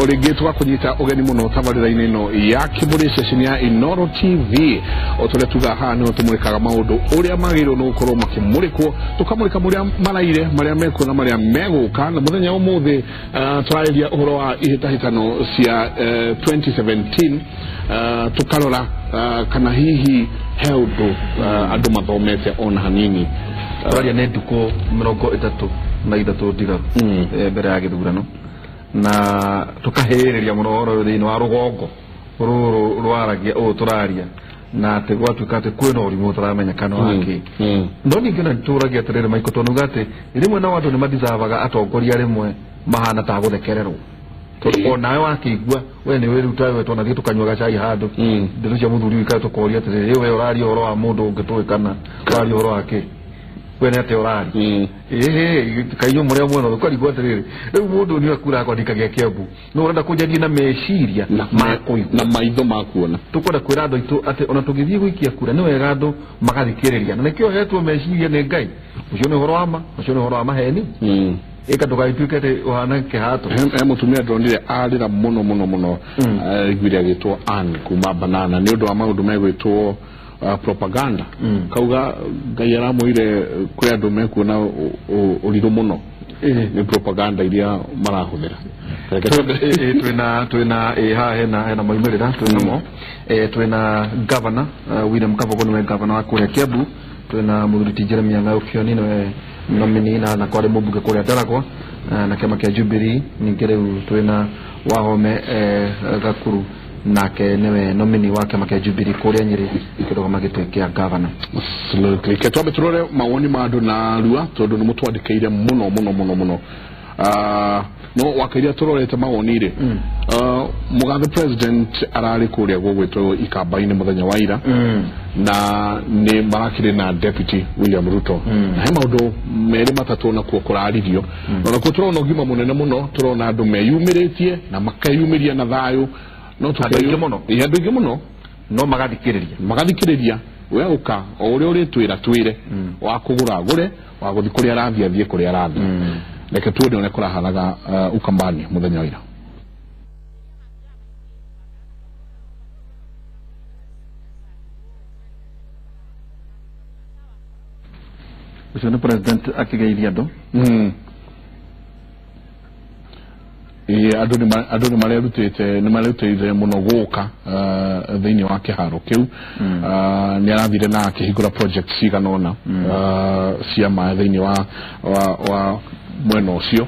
O rĩngĩ tũgakũnyita ũgeni mũno tabarĩra-inĩ ĩno ya Kĩmũrĩ ceceni ya Inooro TV. O tũrĩa tugaga haha nĩho tũmũrĩkaga maũndũ ũrĩa magĩrĩirwo nĩ gũkorwo makĩmũrĩkwo, tũkamũrĩka mũrĩa maraire, marĩa mekuo na marĩa megũka. Na mũthenya wa ũmũthĩ tũrarĩria ũhoro wa ihĩtahĩtano cia 2017, tũkarora kana hihi he ũndũ andũ mathomete ona hanini. Tũraria nĩ ndukũ 33 ndigaru mbere ya gĩthurano, na tũkahĩrĩria mũno ũhoro ũyũ thĩinĩ wa rũgongo rũrũ rwaragia ũũ tũraria, na atĩ gwatuĩka atĩ kwĩna ũrimũ ũtaramenya kana wakĩ. No ningĩ ona nĩtũragia atĩrĩrĩ Michael, tondũ nĩuga atĩ rĩmwe nao andũ nĩmadiservaga atongoria rĩmwe mahana ta gũthekererwo, tondũ onawe wakĩigua we nĩ wĩruta we twanathiĩ tũkanyua gacai handũ ndeto cia mũthuri ũyũ tũkoria atĩrĩrĩ, we ũraria ũhoro wa mũndũ ũngĩ tũĩ kana ũraria ũhoro wake we nĩ atĩa ũraria? Ĩhĩ kainyuo mũrĩa mwena ũkarigwo atĩrĩrĩ, rĩu mũndũ nĩ akura kwandĩkagia Kĩambu no ũrenda kũnjaria na meciria ma kũigua na maitho ma kuona. Tũkwenda kwĩra andũ aitũ atĩ ona tũgĩthiĩ gũikia kura nĩ wega andũ magathikĩrĩria, na nĩkĩo hetwo meciria nĩ Ngai. Ũcio nĩ ũhoro wa ma, ũcio nĩ ũhoro wa maheni. Ĩka ndũgagĩtuĩke atĩ ũhana kĩhato. He mũtumia ndonire arĩra mũno mũno mũno, aiguire agĩtwo Ann kuma Banana nĩ ũndũ wa maũndũ megwĩtwo propaganda. Kauga Ngai aramwĩire kwĩ andũ mekuona ũrirũ mũno nĩ propaganda iria marahũthĩra. Twĩna haha hena maumĩrĩra twĩnamo. Twĩna governor William Kabogo nĩwe governor wa kũrĩa Kiambu, twĩna mũthuri ti Jeremiah Ng'au Kioni nĩwe nominee na kwarĩ mũmbunge kũrĩa Ndaragwa na kĩama kĩa Jubilee. Ningĩ rĩu twĩna Wahome Gakuru nake nĩwe nominee wa kĩama kĩa Jubilee kũrĩa Nyĩrĩ kĩrũgama gĩtĩ kĩa governor. Absolutely. Ke twambe tũrore mawoni ma andũ na rua, tondũ nĩ mũtwandĩkĩire mũno mũno mũno mũno. No wakairia tũrorete mawoni rĩ, mũgathe president ararĩ kũrĩa gũgwĩtwo Ikamba-inĩ mũthenya wa ira, na nĩ marakĩrĩ na deputy William Ruto, na he maũndũ merĩ matatũ nakuo kũraririo, na nakuo tũrona ũgima mũnene mũno, tũrona andũ meyumĩrĩtie na makeyumĩria na thayũ, no Andũ aingĩ mũno. Andũ aingĩ mũno no magathikĩrĩria, magathikĩrĩria we ũka o ũrĩa ũrĩtwĩra twĩre, wa kũgũra agũre, wa gũthiĩ kũrĩa arathiĩ athiĩ kũrĩa arathiĩ. Reke tuone ũrĩa kũrahanaga Ukambani mũthenya wa ira. Ũcio nĩ president akĩgeithia andũ. Andũ nĩ marerutĩte, nĩ marerutĩire mũno gũka thĩinĩ wa kĩharo kĩu. Nĩ arathire na akĩhingũra project cigana ũna cia maĩ thĩinĩ wa mwena ũcio.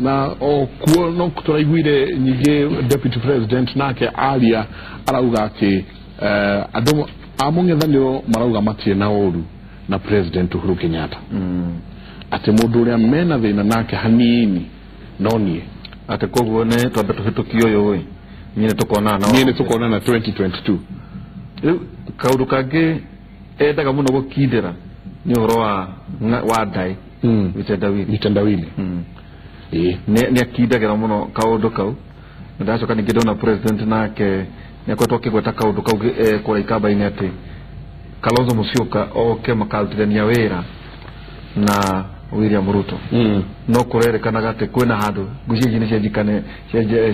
Na o kuo no tũraiguire nyingĩ deputy president nake aria arauga atĩ andũ a mũng'ethanĩro marauga matirĩ na ũru na president Uhuru Kenyatta, atĩ mũndũ ũrĩa mena thĩna nake hanini no niĩ, atĩ koguo nĩ twambe tũhĩtũkie ũyũ ĩ niĩ nĩ tũkonana niĩ nĩ tũkonana 2022. Rĩu kaũndũ kangĩ endaga mũno gũkindĩra nĩ ũhoro wa ndaĩ vitendawili. Vitendawili. Nĩ akindagĩra mũno kaũndũ kau. Na ndacoka ningĩ ndona president nake nĩ akoretwo akĩgweta kaũndũ kau kũrĩa Ikamba-inĩ atĩ Kalonzo Musyoka oke makarutithania wĩra na William Ruto. No kũrerĩkanaga atĩ kwĩna handũ ngũcia ici nĩ cianjikane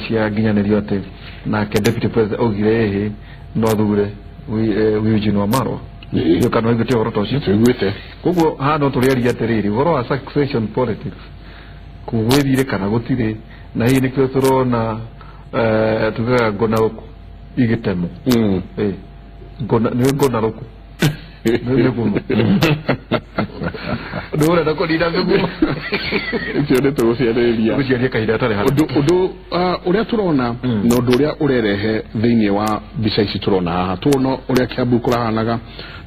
cianginyanĩrio atĩ nake deputy president augire ĩhĩ no athure Eugene Wamalwa. Nĩ kana waiguĩte ũhoro ta ũcio? Tũiguĩte. Koguo haha no tũrĩaria atĩrĩrĩ ũhoro wa succession politics gwĩthire kana gũtirĩ, na hihi nĩkĩo tũrona tugaga ngona rũkũ igĩtemwo. Nĩ ngona rũkũ mĩgumo nĩ ũrenda kũnina mĩgumo icio nĩ tũgũciarĩrĩria gũciaria kahinda gatarĩ hana. Ũndũ ũrĩa tũrona na ũndũ ũrĩa ũrerehe thĩinĩ wa mbica ici tũrona haha, tũrona ũrĩa Kiambu kũrahanaga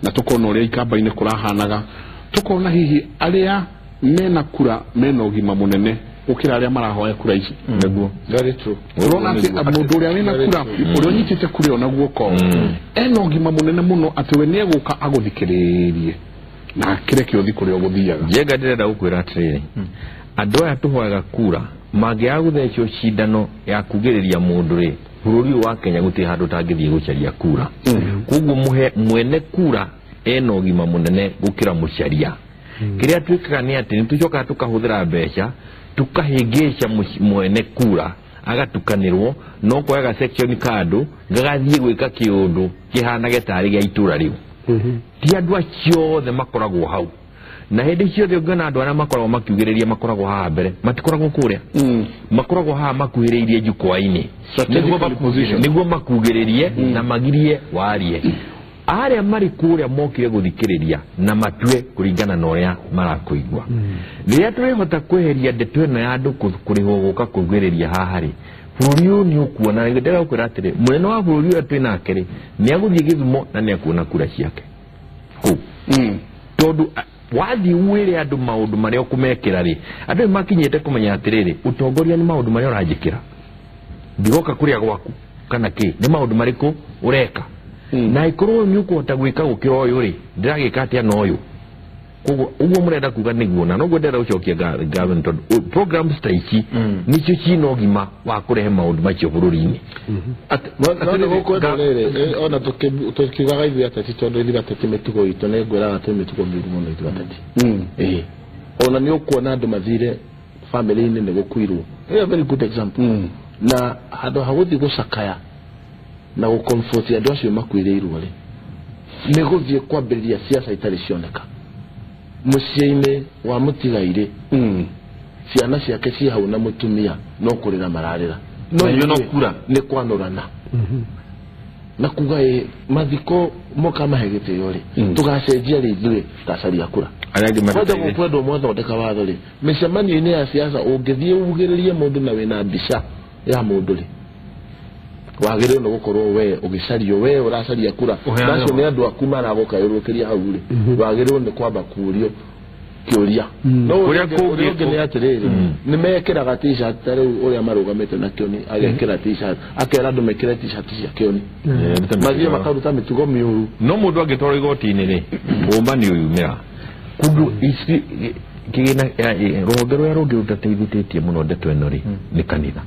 na tũkona ũrĩa Ikamba-inĩ kũrahanaga, tũkona hihi arĩa mena kura mena ũgima mũnene gũkĩra arĩa marahoya kura ici. Nĩguo. Very true. Ũrona atĩ mũndũ ũrĩa wĩna kura, ũrĩa ũnyitĩte kura ĩyo na guoko ena ũgima mũnene mũno atĩ we nĩegũka agũthikĩrĩrie na akĩreke ũthiĩ kũrĩa ũgũthiaga. Njenga ndĩrenda gũkwĩra atĩrĩrĩ, andũ aya tũhoyaga kura mangĩaga gũthecwo cindano ya kugĩrĩria mũndũ rĩ, bũrũri ũyũ wa Kenya gũtirĩ handũ ũtangĩthiĩ gũcaria kura. Koguo mwene kura ena ũgima mũnene gũkĩra mũcaria. Kĩrĩa twĩkaga nĩ atĩ nĩ tũcokaga tũkahũthĩra mbeca tukahĩngĩca mwene kura Agatukanĩrwo no kwaga section ka andũ gagathiĩ gwĩka kĩũndũ kĩhanage tarĩ gĩa itũra rĩu. Ti andũ acio othe makoragwo hau, na hĩndĩ ciothe ũngĩona andũ arĩa makoragwo makiugĩrĩria makoragwo haha mbere, matikoragwo kũrĩa, makoragwo haha makuhĩrĩirie jukwaa-inĩ nĩguo makugĩrĩrie na magirie warie. Arĩa marĩ kũrĩa mokire gũthikĩrĩria na matue kũringana na ũrĩa marakũigua. Rĩrĩa tũrĩhota kweheria ndeto ĩno ya andũ kũrĩhwo gũka kugĩrĩria haha rĩ, bũrũri ũyũ nĩ ũkuona. Ndĩrenda gũkwĩra atĩrĩ, mũnene wa bũrũri ũrĩa twĩ nake rĩ, nĩ agũthiĩ Gĩthumo na nĩ akuona kura ciake kũu, tondũ wathiĩ wĩre andũ maũndũ marĩa ũkũmekĩra rĩ, andũ nĩ makinyĩte kũmenya atĩrĩrĩ, ũtongoria nĩ maũndũ marĩa ũranjĩkĩra, ndigoka kũrĩa gwaku kana kĩ, nĩ maũndũ marĩkũ ũreka, na ĩkorwo nĩ ũkũhota gwĩka gũkĩra ũyũ rĩ, ndĩragĩka atĩa na ũyũ. Koguo ũguo mũrenda kuga nĩguo, na noguo ndĩrenda gũcokia ngatho nĩ tondũ programs ta ici nĩcio cina ũgima wa kũrehe maũndũ macio bũrũri-inĩ. No nĩ gũkwenda rĩrĩ, ona tũkiugaga ithuĩ ateti, tondũ ithuĩ ateti mĩtugo itũ nĩ ngwĩraga twĩ mĩtugo mĩũru mũno ithuĩ ateti. Ĩĩ, ona nĩ ũkuona andũ mathire famĩlĩ-inĩ nĩ gũkuirwo. A very good example, na handũ ha gũthiĩ gũcakaya na gũcomfort andũ acio makuĩrĩirwo rĩ, nĩ gũthiĩ kwambĩrĩria ciaca itarĩ cioneka mũciĩ-inĩ wa mũtigairĩ. Ciana ciake ciĩ hau na mũtumia no kũrĩra mararĩra. No inyuĩ no kura. Nĩ kwanũrana na kuga ĩ mathiko mũkamahe gĩtĩo rĩ, tũgacenjia rĩ ithuĩ tacaria kura. Arĩa angĩ kwanja mateithĩtie. Gũkwendwo mwathondeka watho rĩ, mĩcemanio-inĩ ya siasa ũngĩthiĩ ugĩrĩrie mũndũ na wĩna mbica ya mũndũ rĩ, wagĩrĩirwo nĩ gũkorwo we ũgĩcario, we ũracaria kura. Ũheane. Na acio nĩ andũ aku maragũkayũrũkĩria hau rĩ, wagĩrĩirwo nĩ kwamba kũrio kĩũria. No Kũrĩa ũrĩa ũngĩ nĩ atĩrĩrĩ, nĩ mekĩraga t-shirt, ta rĩu ũrĩa marũgamĩte na Kĩoni agekĩra t-shirt, akera andũ mekĩre t-shirt cia Kĩoni, mathiĩ makaruta mĩtugo mĩũru. No mũndũ angĩtwarwo igoti-inĩ rĩ, ũma nĩ ũyumĩra kundu ici kĩgĩna rũhonge rũrĩa rũngĩ rũtateithĩtie mũno ndeto ĩno rĩ, nĩ kanitha,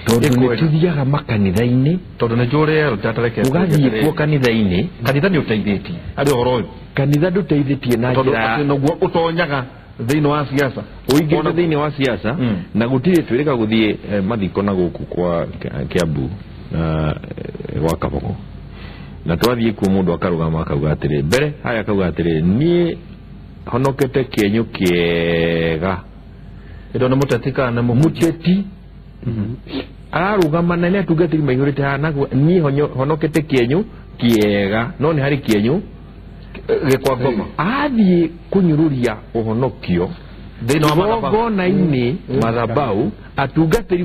tondũ nĩ Ĩkwenda. tũthiaga makanitha-inĩ. Tondũ nĩ njũrĩ ndatareke. Ũgathiĩ kuo kanitha-inĩ. Kanitha nĩ ũteithĩtie harĩ ũhoro ũyũ? Kanitha ndũteithĩtie na tondũ njĩra atĩ noguo ũtonyaga thĩinĩ wa siasa. Ũingĩrĩte thĩinĩ wa siasa. Na gũtirĩ twĩrĩga gũthiĩ mathiko na gũkũ kwa Kiambu na gwa Kabogo, na twathiĩ kuo mũndũ akarũgama akauga atĩrĩ mbere haya, akauga atĩrĩ, niĩ honokete kĩenyũ kĩega. Ĩndo nĩ mũteti kana nĩ mũteti ararũgama na nĩ atungatĩri maihũrĩte haha naguo, niĩ honokete kĩenyũ kĩega, no nĩ harĩ kĩenyũ gĩkwa ngoma. Athiĩ kũnyũrũria ũhonokio thĩinĩ wa madhabahu. Igongona-inĩ mathabau, atungatĩri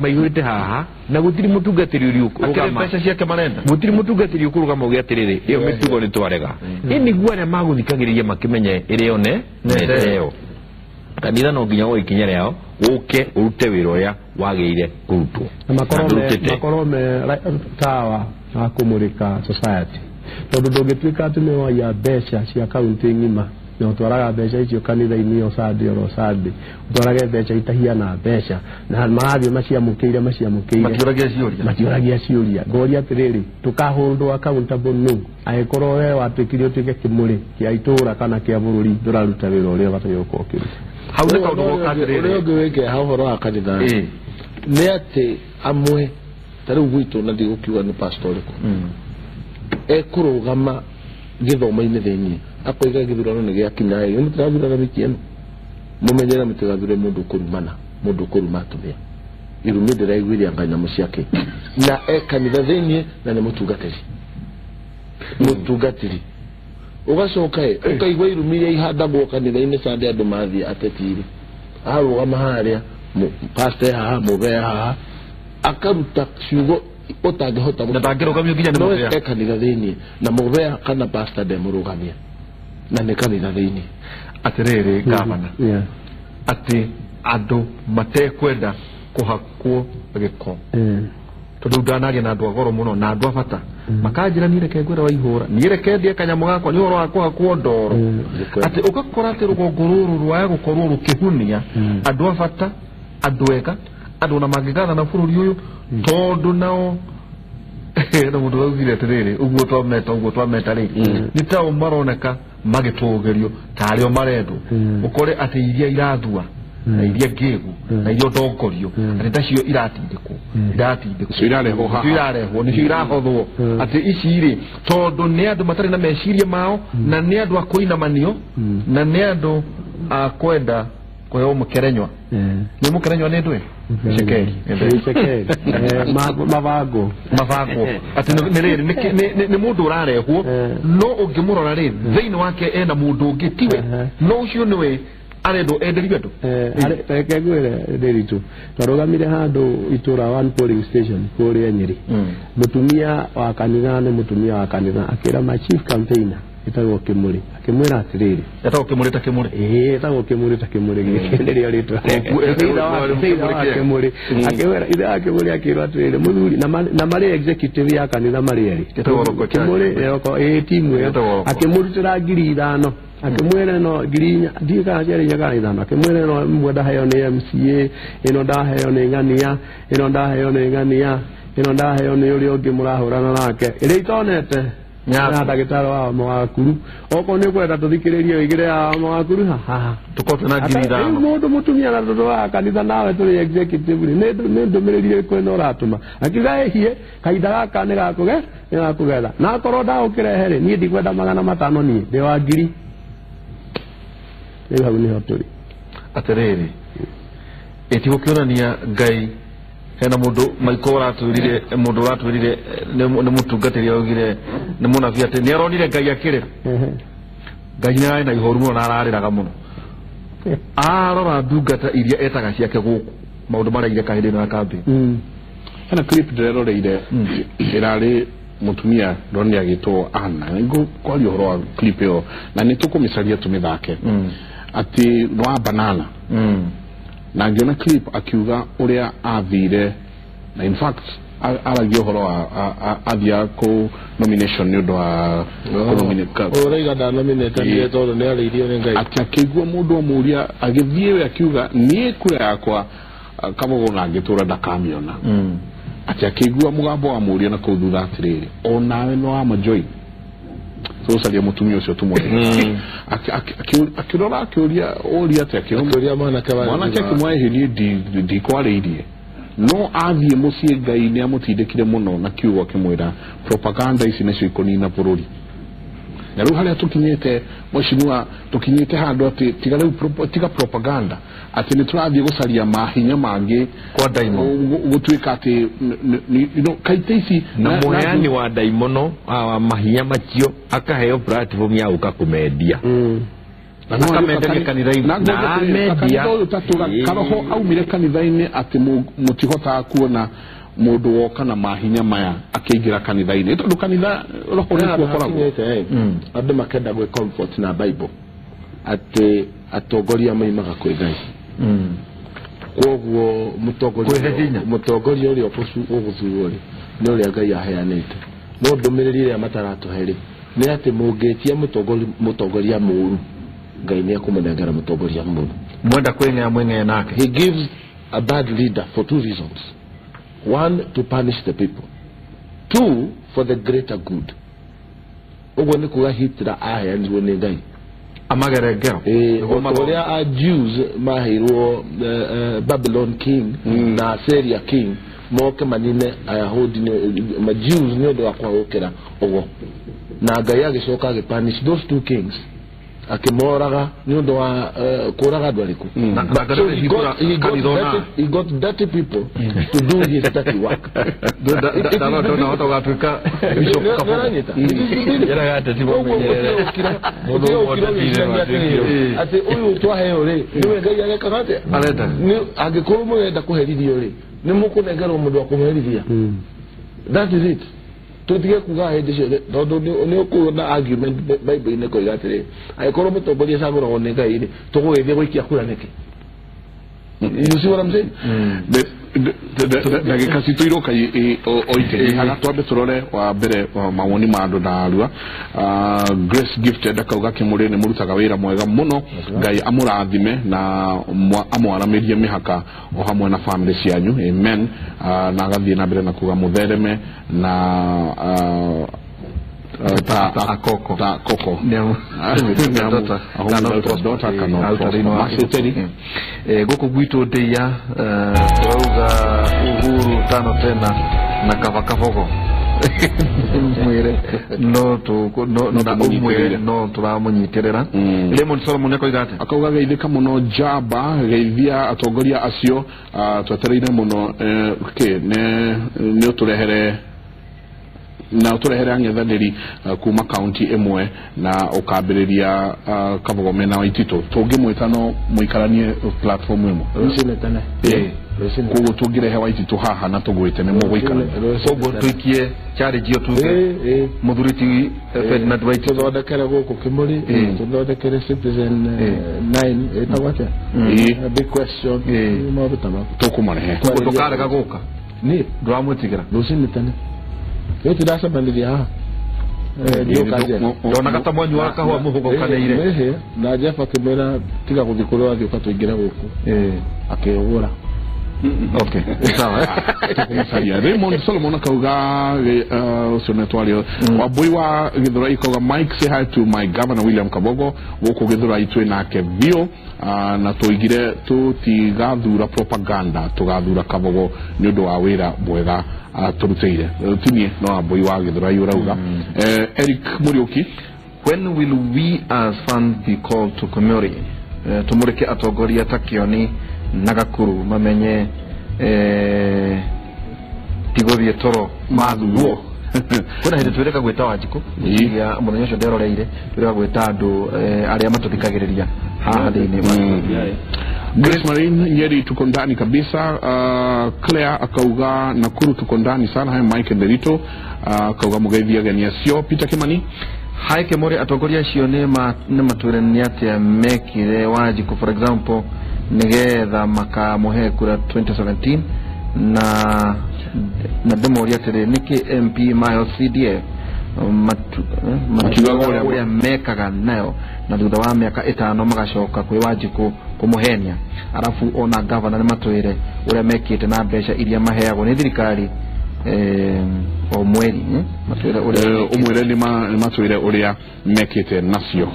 maihũrĩte haha na gũtirĩ mũtungatĩri ũrĩ akĩrĩ ũkũrũgama. Mbeca ciake marenda. Gũtirĩ mũtungatĩri ũkũrũgama uge atĩrĩrĩ, ĩyo mĩtugo nĩ twarega. Ĩ nĩguo arĩa magũthikagĩrĩria makĩmenye ĩrĩo ne neteo. Kanitha no nginya woe ikinya rĩao, ũke ũrute wĩra ũrĩa wagĩrĩire kũrutwo. Na makorwo me, ndũrutĩte. Makorwo me tawa wa kũmũrĩka society, tondũ ndũngĩtuĩka atĩ nĩ waiya mbeca cia kaunti ng'ima na ũtwaraga mbeca icio kanitha-inĩ o Sunday oro Sunday, ũtwarage mbeca itahiana mbeca na marathiĩ maciamũkĩire maciamũkĩire. Matiũragia ciũria. Matiũragia ciũria. Ngoria atĩrĩrĩ, tũkaholdwo accountable no angĩkorwo we watuĩkire ũtuĩke kĩmũrĩ kĩa itũũra kana kĩa bũrũri, ndũraruta wĩra ũrĩa ũbataire gũkorwo ũkĩruta. Hau nĩ kaũndũ goka Ũrĩa atĩrĩrĩ. ũngĩ wĩke ha ũhoro wa kanitha nĩ atĩ amwe ta rĩu gwitũ, na ndigũkiuga nĩ pastor ũrĩkũ, ekũrũgama gĩthomo-inĩ thĩinĩ akoiga gĩthurano nĩ gĩakinya ĩ mũtirathurana wiki ĩno, mũmenyere mũtigathure mũndũ ũkũrumana, mũndũ ũkũruma atumia, irumi ndĩraiguire anga nyamũ ciake, na e kanitha thĩinĩ na nĩ mũtungatĩri, mũtungatĩri. Ũgacoka ĩ ũkaigua irumi iria ihandagwo kanitha-inĩ Sunday, andũ mathiĩ ateti-rĩ, arũgama harĩa, pastor e haha, mũbe haha, akaruta ciugo ũtangĩhota. Na ndangĩrũgamio nginya nĩ no mũbĩa. E kanitha thĩinĩ na mũbea kana pastor ndemũrũgamia na nĩ kanitha thĩinĩ. Atĩrĩrĩ gavana, atĩ andũ matekwenda kũhakwo gĩko, tondũ ndanaria na andũ a goro mũno na andũ a bata makanjĩra, niĩ reke ngwĩre wa ihũra, niĩ reke ndĩe kanyamũ gakwa nĩ ũhoro wa kũhakwo ndoro, atĩ ũgakora atĩ rũgongo rũrũ rwaya gũkorwo rũkĩhunia andũ a bata, andũ ega, andũ ona mangĩgathana bũrũri ũyũ, tondũ nao na mũndũ augire atĩrĩrĩ, ũguo twameta, ũguo twameta rĩ, nĩ tao maroneka magĩtũgĩrio tarĩo marendwo, ũkore atĩ iria irathua. Na iria ngĩgu na iria ndongorio atĩ tacio iratindĩkwo Icio irarehwo haha. Irarehwo nĩcio irahothwo atĩ ici rĩ tondũ nĩ andũ matarĩ na meciria mao na nĩ andũ a kũinamanio na nĩ andũ a kwenda kũheo mũkerenywa nĩ mũkerenywa nĩ ndũĩ cekeri. Cekeri mabango mabango atĩ nĩ rĩrĩ nĩ mũndũ ũrarehwo no ũngĩmũrora rĩ thĩinĩ wake ena mũndũ ũngĩ tiwe no ũcio nĩwe arendwo enderio andũ. Reke ngwĩre Ndiritu, twarũgamire handũ itũra one polling station kũrĩa Nyĩrĩ. Mũtumia wa kanitha nĩ mũtumia wa kanitha akĩra my chief campaigner ĩtagwo Kĩmũrĩ akĩmwĩra atĩrĩrĩ etagwo Kĩmũrĩ ta Kĩmũrĩ. Ĩĩ etagwo Kĩmũrĩ ta Kĩmũrĩ gĩkĩ nĩrĩo rĩtwa ithe wa Kĩmũrĩ akĩmwĩra ithe wa Kĩmũrĩ akĩrwo atĩrĩrĩ mũthuri na marĩ executive ya kanitha marĩ erĩ Kĩmũrĩ ĩĩ timu ĩyo akĩmũrutĩra 5,000 akĩmwĩra ĩno 4,000 ndiũĩ kana ciarĩ 4 kana 5 akĩmwĩra ĩno ĩmwe ndaheo nĩ MCA ĩno ndaheo nĩ ng'ania ĩno ndaheo nĩ ng'ania ĩno ndaheo nĩ ũrĩa ũngĩ mũrahũrana nake ĩrĩa itonete na ndagĩtarĩ wa mawakuru okorwo nĩ ũkwenda tũthikĩrĩrie wĩigĩre ya mawakuru haha tũkorwo twĩna 5,000 mũndũ mũtumia na tondũ wa kanitha nawe tũrĩ executive rĩ nĩ ndũmĩrĩri ĩrĩkũ ĩno ũratũma akiuga ĩhie kahinda gaka nĩ gakũgetha na akorwo ndagũkĩrehe rĩ niĩ ndikwenda 500 niĩ ndĩ wa 1,000 rĩu hau nĩho tũrĩ. Atĩrĩrĩ ĩtigũkĩonania Ngai hena mundu maiko ũratwĩrire mundu ũratwĩrire nĩ mũtungatĩri augire nĩ mũnabii atĩ nĩ aronire Ngai akĩrĩra Ngai nĩ ararĩ na ihoru mũno na ararĩraga mũno arora ndungata iria etaga ciake gũkũ maũndũ marĩa ireka hĩndĩ ĩno ya kambĩ. Hena clip ndĩreroreire ĩrarĩ mũtumia ndonire agĩtwo Anna nĩngũkwaria ũhoro wa clip ĩyo na nĩ tũkũmĩcaria tũmĩthake atĩ nĩ wa banana na ngĩona clip akiuga ũrĩa athire na in fact aragia ũhoro wa athiaga kũ nomination nĩ ũndũ wa ũraiga ndanominĩte tondũ nĩ arĩirio nĩ Ngai atĩ akĩigua mũndũ amũria agĩthiĩ we akiuga niĩ kura yakwa Kabogo na ngĩtũra ndakamĩona atĩ akĩigua mũgambo wa mũria na kũu thutha atĩrĩrĩ o nawe no wamajoin tũcaria mũtumia ũcio tũmwone akĩrora akĩũria ũria atĩ akĩũria mwanake mwanake akĩmwaĩhĩ niĩ ndikwarĩirie no athiĩ mũciĩ Ngai nĩ amũtindĩkire mũno na kiugo akĩmwĩra propaganda ici nĩcio ikũnina bũrũri na rĩu harĩa tũkinyĩte mheshimiwa tũkinyĩte handũ atĩ tiga rĩu tiga propaganda atĩ nĩ tũrathiĩ gũcaria mahinya mangĩ kwa daimo gũtuĩka atĩ kaita ici na mũheani wa daimono wa mahinya macio akaheo platform ya gũka kũmendia akamenderia kanitha-inĩ na amendia ũyũ tatũra karoho aumire kanitha-inĩ atĩ mũtihotaga kuona mũndũ woka na mahinya maya akĩingĩra kanitha-inĩ tondũ kanitha roho nĩkuo ũkoragwo. Andũ makenda gwĩ comfort na Bible atĩ atongoria maimaga kwĩ Ngai kwoguo mũtongoria ũrĩa ũgũthurwo rĩ nĩ ũrĩa Ngai aheanĩte no ndũmĩrĩri ĩrĩa mataratũhe rĩ nĩ atĩ mũngĩtia mũtongoria mũũru Ngai nĩ ekũmũnengera mũtongoria mũũru mwenda kwĩng'ea mwĩng'ee nake. He gives a bad leader for two reasons. One, to punish the people. Two, for the greater good. Ũguo nĩ kuga Hitler aheanirwo nĩ Ngai amagere ngero ũrĩa a Jews maheirwo Babylon king na Assyria king moke manine Ayahudi ma Jews nĩ ũndũ wa kwagũkĩra ũguo na Ngai agĩcoka agĩpunish those two kings akĩmoraga nĩ ũndũ wa kũraga andũ arĩkũ. He got dirty people to do his dirty work. Ndona ũgatuĩka bishop Kabogo atĩ ũyũ twaheo rĩ nĩwe Ngai arekaga atĩa angĩkorwo mũrenda kũherithio rĩ nĩ mũkũnengerwo mũndũ wa kũmũherithia. That is it. Tũtige kuga hĩndĩ ciothe tondũ nĩ ũkuona argument Bible-inĩ koiga atĩrĩ angĩkorwo mũtongoria acagũragwo nĩ Ngai rĩ tũgũgĩthiĩ gũikia kura nĩkĩ? You see what I'm saying? Ndagĩka citũ iroka o ikĩnyihaga twambe tũrore wa mbere mawoni ma andũ na arua. Grace Gifted akauga Kĩmũrĩ nĩ mũrutaga wĩra mwega mũno Ngai amũrathime na amwaramĩrie mĩhaka o hamwe na family cianyu amen. Na agathiĩ na mbere na kuga mũthereme na Ta akoko ta koko guku gwitu ndeia turauga Uhuru tano tena na kaba Kabogo mwire no tu no na umwire no turamunyitirira. Raymond Solomon akoiga atia? Akauga geithika muno njamba geithia atongoria acio twetereire muno ki ni uturehere na uturehere ang'ethanĩri kuma kaunti ĩmwe na ũkambĩrĩria Kabogo mena Waititũ tũngĩmwĩta no mũikaranie platform ĩmwe rũcinĩ tene. Koguo tũngĩrehe Waititũ haha na tũgwĩte nĩ mũgũikarania. Koguo tũikie challenge ĩyo tuge mũthuri ti Ferdinand Waititũ tũthondekere gũkũ Kĩmũri, tũthondekere Citizen 9 ĩtagwo atĩa, big question maũndũ ta mau tũkũmarehe. Koguo ndũkarega gũka niĩ ndũramwĩtigĩra rũcinĩ tene. Rĩu tũracemanirie haha ndonaga ta mwanyuaga kahũa mũhũgũkanĩire na Jeff akĩmwĩra tiga gũthiĩ kũrĩa wathiĩ ũka tũingĩre gũkũ akĩũgũra. Okay, sawa. Raymond Solomon akauga ũcio nĩ twario Wambui wa Githurai akauga Mike say hi to my governor William Kabogo gũkũ Githurai twĩ nake biũ na tũigire tũtigathura propaganda tũgathura Kabogo nĩ ũndũ wa wĩra mwega tũrutĩire. Tinie no Wambui wa Githurai ũrauga. Eric Muriuki, when will we as fans be called to Komori tumurike atongoria ta Kioni na Gakuru mamenye tigũthiĩ toro mathuo. Kwĩna hĩndĩ twĩrĩka gwĩta Wanjikũ ya mũthenya ũcio nderoreire twĩrĩka gwĩta andũ arĩa matũthikagĩrĩria haha thĩinĩ wa Grace Marine Nyeri tuko ndani kabisa. Claire akauga Nakuru tuko ndani sana. Hai Mike Nderito akauga mugeithia genia cio. Peter Kimani hai Kemori atongoria acio nĩ matwĩre nĩ atĩa mekire Wanjikũ for example nigetha makamũhe kura 2017 na ndĩmorie atĩrĩ nĩkĩ MP mayo CDF matiugaga ũrĩa mekaga nayo na thutha wa mĩaka 5 magacoka kwĩ Wanjikũ kũmũhenia arabu ona gavana nĩ matwĩre ũrĩa mekĩte na mbeca iria maheagwo nĩ thirikari o mweri matwĩre ũrĩa ũmwĩre nĩ matwĩre ũrĩa mekĩte nacio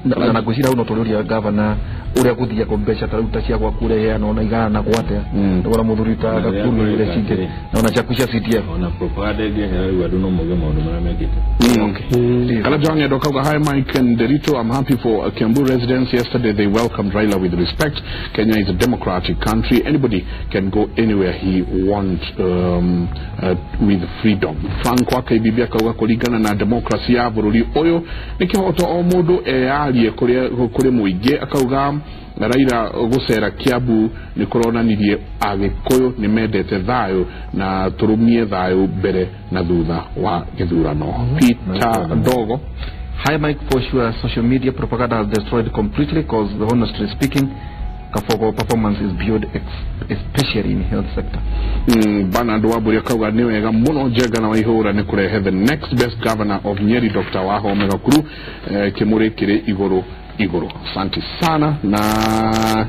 na ngwĩciria hau no tũrĩũria gavana ũrĩa gũthiaga mbeca ta rĩu ta cia gwaku ũreheana ona igana gwatea ndũgora mũthuri ta Gakuru ũrĩa cingĩ na ona ciaku cia CDF ona propaganda ĩngĩehera rĩu andũ no mauge maũndũ marĩa mekĩte. Kala Joange Dokauga, hi Mike and Derito, I'm happy for Kiambu residents. Yesterday they welcomed Raila with respect. Kenya is a democratic country. Anybody can go anywhere he wants with freedom. Frank wa KBB akauga kũringana na democracy ya bũrũri ũyũ nĩ kĩhoto o mũndũ eyarie kũrĩ mũingĩ. Akauga Raila gũcera Kiambu nĩ kũronanirie Agĩkũyũ nĩ mendete thayũ na tũrũmie thayũ mbere na thutha wa gĩthurano. Peter Dogo, hi Mike, for sure social media propaganda has destroyed completely cause honestly speaking Kabogo performance is beyond especially in health sector. Bernard Wamburi akauga nĩ wega mũno Njenga na Waihũra nĩ kũrehe the next best governor of Nyeri Dr. Wahome Gakuru Kĩmũrĩ kĩrĩ igũrũ igũrũ. Asante sana na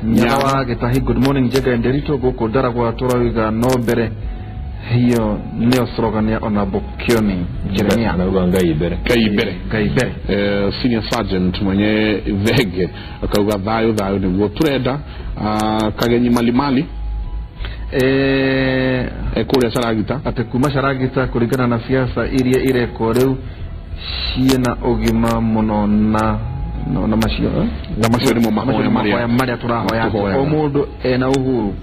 Nyawa Gitahi, good morning Njenga and Derito gũkũ Ndaragwa tũrauga no mbere hiyo nĩyo slogan ya Honorable Kioni Jeremia. Nauga Ngai mbere. Ngai mbere. Ngai mbere. Senior Sergeant mwenye Thenge akauga thayũ thayũ nĩguo tũrenda. Kagenyi Malimali kũrĩa Caragita atĩ kuma Caragita kũringana na siasa iria irekwo rĩu ciĩna ũgima mũno na na macio na macio nĩmo mahoya marĩa tũrahoya o mũndũ ena uhuru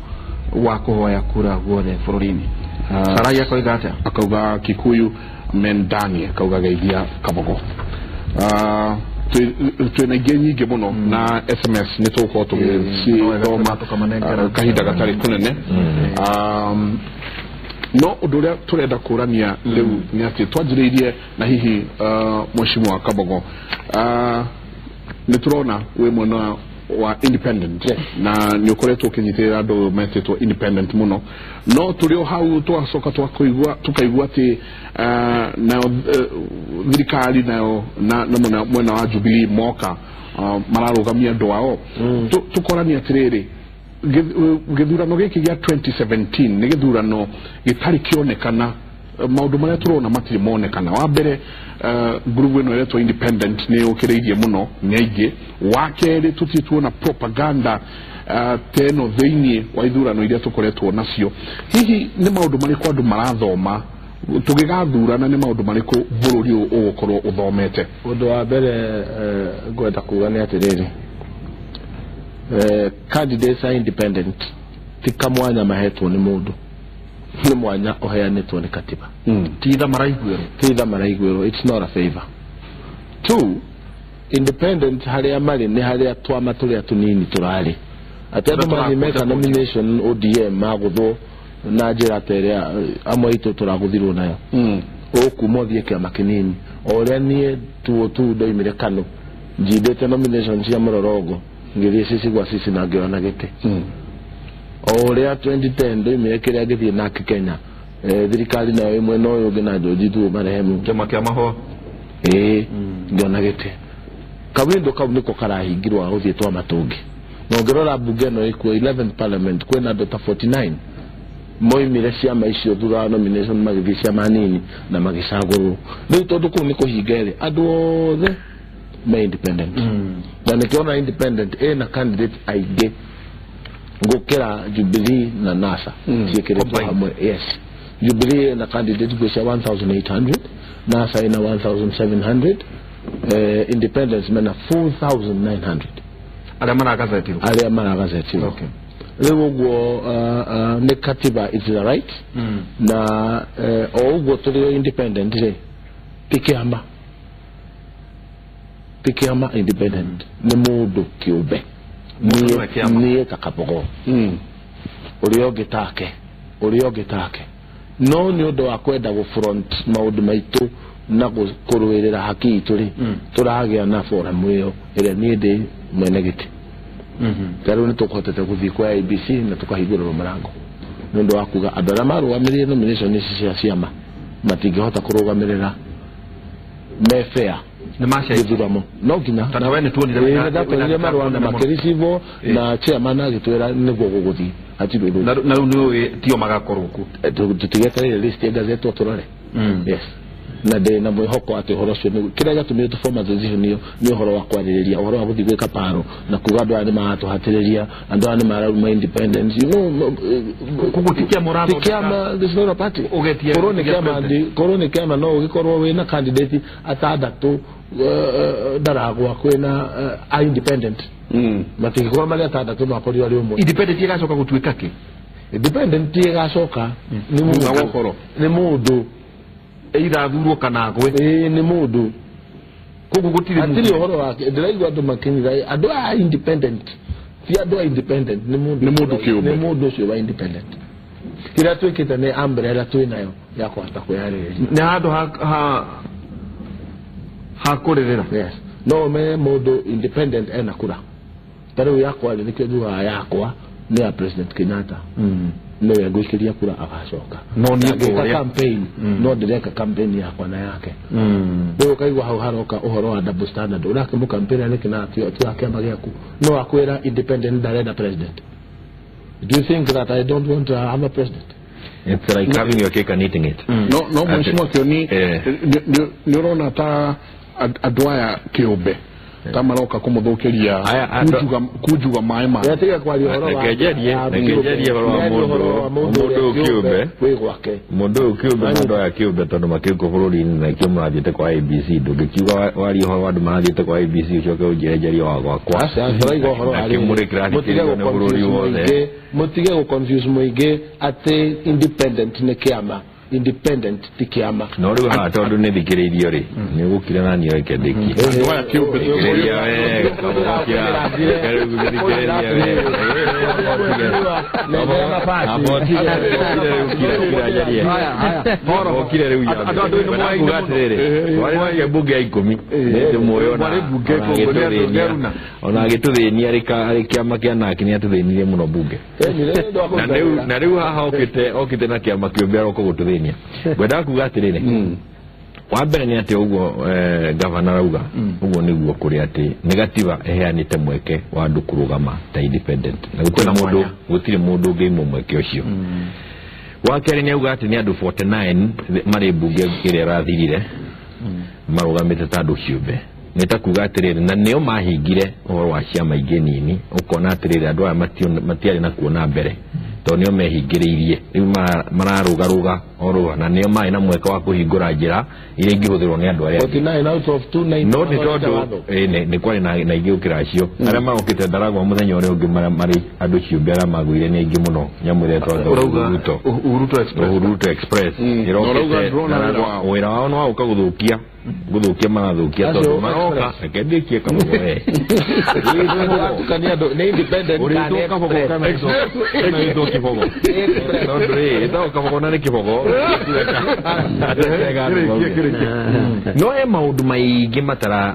wa kũhoya kura guothe bũrũri-inĩ. Sarai akoiga atĩa? Akauga Kikuyu mendani, akauga geithia Kabogo. Twĩna ingĩ nyingĩ mũno na SMS nĩ tũgũkorwo tũgĩcithoma kahinda gatarĩ kũnene. No ũndũ ũrĩa tũrenda kũrania rĩu nĩ atĩ twanjĩrĩirie na hihi Mheshimiwa Kabogo nĩ tũrona wĩ mwena wa independent na nĩ ũkoretwo ũkĩnyitĩrĩra andũ metĩtwo independent mũno no tũrĩ o hau twacoka tũkaigua atĩ nayo thirikari nayo na mwena wa Jubilee moka mararũgamia andũ ao. Tũkorania atĩrĩrĩ gĩthurano gĩkĩ gĩa 2017 nĩ gĩthurano gĩtarĩ kĩonekana maũndũ marĩa tũrona matirĩ monekana. Wa mbere ngurubu ĩno ĩretwo independent nĩ yũkĩrĩirie mũno nĩ aingĩ. Wa kerĩ tũtirĩ tuona propaganda teno thĩinĩ wa ithurano iria tũkoretwo nacio. Hihi nĩ maũndũ marĩkũ andũ marathoma tũgĩgathurana, nĩ maũndũ marĩkũ bũrũri ũyũ ũgũkorwo ũthomete? Ũndũ wa mbere ngwenda kuga nĩ atĩrĩrĩ, candidates are independent ti kamwanya mahetwo nĩ mũndũ, nĩ mwanya ũheanĩtwo nĩ katiba. Ti tha maraiguĩrwo, ti tha maraiguĩrwo, it's not a favor. Two, independent harĩa marĩ nĩ harĩa twama tũrĩa tũnini tũrarĩ atĩ andũ mathiĩ meka nomination ODM magũthwo na njĩra ta ĩrĩa amwe aitũ tũragũthirwo nayo. Ũkuma ũthiĩ kĩama kĩnini o ũrĩa niĩ tuo tu ndoimire Kano njindĩte nomination cia mũrorongo ngĩthiĩ Sisi gwa Sisi na ngĩona gĩtĩ. O ũrĩa 2010 ndoimire kĩrĩa ngĩthiĩ nake Kenya, thirikari nayo ĩmwe na ũyũ ũngĩ na George Thuo marehemu kĩama kĩa mahũa, ĩĩ ngĩona gĩtĩ. Kawindo kau nĩko karahingirwo ga gũthiĩ twama tũngĩ. Na ũngĩrora mbunge ĩno ĩkuo 11th parliament kwĩna andũ ta 49 moimire ciama icio thutha wa nomination magĩthiĩ ciama nini na magĩcagũrwo. Rĩu tondũ kũu nĩ kũhinga rĩ, andũ othe me independent. Na nĩkĩona independent ĩna candidate aingĩ gũkĩra Jubilee na NASA ciĩkĩrĩtwo hamwe. Yes, Jubilee ĩna candidate ngwĩcia 1800, NASA ĩna 1700, independence mena 4900 arĩa maragazetirwo, arĩa maragazetirwo. Okay. Rĩu ũguo nĩ katiba is the right. Na o ũguo tũrĩ independent rĩ, ti kĩama, ti kĩama independent nĩ mũndũ kĩũmbe, niĩ ta Kabogo, ũrĩa ũngĩ take, ũrĩa ũngĩ take. No nĩ ũndũ wa kwenda gũ front maũndũ maitũ na kũrũĩrĩra haki itũ rĩ, tũragĩa na forum ĩyo ĩrĩa niĩ ndĩ mwene gĩtĩ. Rĩu nĩ tũkũhotete gũthiĩ kwa ABC na tũkahingũrĩrwo mũrango nĩ ũndũ wa kuga andũ arĩa marũgamĩrĩire nomination ici cia ciama matingĩhota kũrũgamĩrĩra me fair gĩthurano. No nginya ndatwarire marũa na makĩricivwo na chairman agĩtwĩra nĩguo gũgũthiĩ, hatirĩ ũndũ. Na rĩu nĩũĩ tio magakorwo kuo, tũtigetereire list ĩgazetwo tũrore. Yes, na ndĩ na mwĩhoko atĩ ũhoro ũcio kĩrĩa gĩatũmire tũ-form association ĩyo nĩ ũhoro wa kwarĩrĩria, ũhoro wa gũthiĩ gwĩka paro na kuga andũ aya nĩ maratũhatĩrĩria, andũ aya nĩ marauma independence, you know. Koguo ti kĩama ũrathondeka, ti kĩama, this is not a party. Korwo nĩ kĩama, korwo nĩ kĩama no ũgĩkorwo wĩna candidate atandatũ ndaragwa kwĩna a independent, matingĩkorwo marĩ atandatũ no akorirwo arĩ ũmwe. Independent ĩgacoka gũtuĩka kĩ? Independent ĩgacoka nĩ mũndũ, nĩ mũndũ either athurwo kana agwe. Ĩĩ nĩ mũndũ. Koguo gũtirĩ hatirĩ ũhoro wake. Ndĩraigua andũ makĩnyita andũ aya independent, ti andũ a independent, nĩ mũndũ, nĩ mũndũ kĩũmbe, nĩ mũndũ ũcio wa independent. Kĩrĩa twĩkĩte nĩ umbrella twĩ nayo ya kũhota kwĩharĩrĩria, nĩ handũ ha kũrĩrĩra. Yes, no ũmenye mũndũ independent ena kura. Ta rĩu yakwa rĩ, nĩkĩo njugaga yakwa nĩ ya President Kenyatta, nĩwe ngũikĩria kura agacoka. No niĩ ngĩka campaign, no ndĩreka campaign yakwa na yake. Rĩu ũkaigua hau haroka ũhoro wa double standard, ũrakĩmũ campaign nĩkĩ na ti wa kĩama gĩaku, no akwĩra independent ndarenda president. Do you think that I don't want to have a president? It's like having your cake and eating it. No, mheshimiwa Kioni, nĩ ũrona ta andũ aya kĩũmbe ta maroka kũmũthũkĩria kunjuga maĩ ma tiga kwaria ũhoro wa rekenjerie ũhoro wa mũndũ ũyũ kĩũmbe wĩ gwake, mũndũ ũyũ kĩũmbe na andũ aya kĩũmbe tondũ makĩũkũ bũrũri-inĩ na ikĩo mũrathiĩte kwa ABC. Ndũngĩkiuga warie ũhoro wa andũ marathiĩte kwa ABC ũcoke ũnjĩre wa gwakwa. Tũraiga ũhoro wa kĩmũrĩ kĩrathikĩrĩrio nĩ bũrũri wothe. Mũtige gũ confuse mũingĩ atĩ independent nĩ kĩama, independent ti kĩama. No rĩu haha tondũ nĩ thikĩrĩirio rĩ, nĩ ũgũkira na niĩ reke ndĩkie. Andũ aya kĩũmbe thikĩrĩria wega, thikĩrĩria wega. Okire rĩu kuga atĩrĩrĩ, twarĩ mbunge ya 10 nĩ ndĩmũĩ ona agĩtũthĩnia arĩ kĩama kĩa nake nĩ atũthĩnirie mũno mbunge. Na rĩu haha okĩte na kĩama kĩũmbe aroka gũtũthĩnia. Ngwendaga kuga atĩrĩrĩ, wa mbere nĩ atĩ ũguo gavana arauga ũguo nĩguo kũrĩ atĩ nĩ gatiba ĩheanĩte mweke wa andũ kũrũgama ta independent, na gũtirĩ mũndũ ũngĩimwo mweke ũcio. Wa kerĩ nĩ auga atĩ nĩ andũ 49 marĩ mbunge ĩrĩa ĩrathirire marũgamĩte ta andũ kĩũmbe. Nĩ ta kuga atĩrĩrĩ, na nĩo mahingire ũhoro wa ciama ingĩ nini, ũkona atĩrĩrĩ andũ aya matiarĩ na kuona mbere tondũ nĩo mehingĩrĩirie rĩu mararũgarũga orũga, na nĩo marĩ na mweke wa kũhingũra njĩra iria ingĩhũthĩrwo nĩ andũ arĩa 49 out of 290. No nĩ tondũ nĩ kwarĩ na ingĩ gũkĩra acio arĩa marokĩte Ndaragwa mũthenya ũrĩa ũngĩ marĩ andũ ciũmbe arĩa magũire nĩ aingĩ mũno. Nyamũ ĩrĩa ĩtagwo Uhuru Express ĩrokĩte wĩra wao nĩ wa gũka gũthũkia marathũkia tondũ maroka reke ndĩkie kabogo we nĩ independent kana kabogo kana ĩtwo kĩbogo tondũ rĩ ĩtagwo kabogo na nĩ kĩbogo. No he maũndũ maingĩ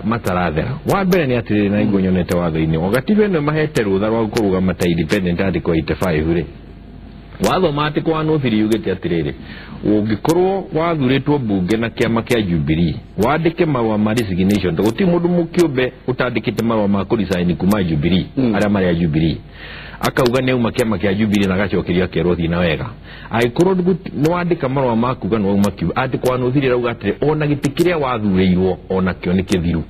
matarathera. Wa mbere nĩ atĩrĩrĩ, na nĩguo nyonete watho-inĩ o gatiba ĩno mahete rũtha rwa kũrũgama ta independent article 85 rĩ, wathoma article 103 yugĩte atĩrĩrĩ, ũngĩkorwo wathurĩtwo mbunge na kĩama kĩa Jubilee wandĩke marũa ma resignation, tondũ gũtirĩ mũndũ mũkĩũmbe ũtandĩkĩte marũa ma kũresign kuma Jubilee, arĩa marĩ a Jubilee akauga nĩ auma kĩama kĩa Jubilee na agacokerio akerwo thiĩ na wega. Angĩkorwo nĩ wandĩka marũa ma kuga nĩ wauma kiu, article 103 ĩrauga atĩrĩ, ona gĩtĩ kĩrĩa wathurĩirwo ona kĩo nĩ kĩthiru,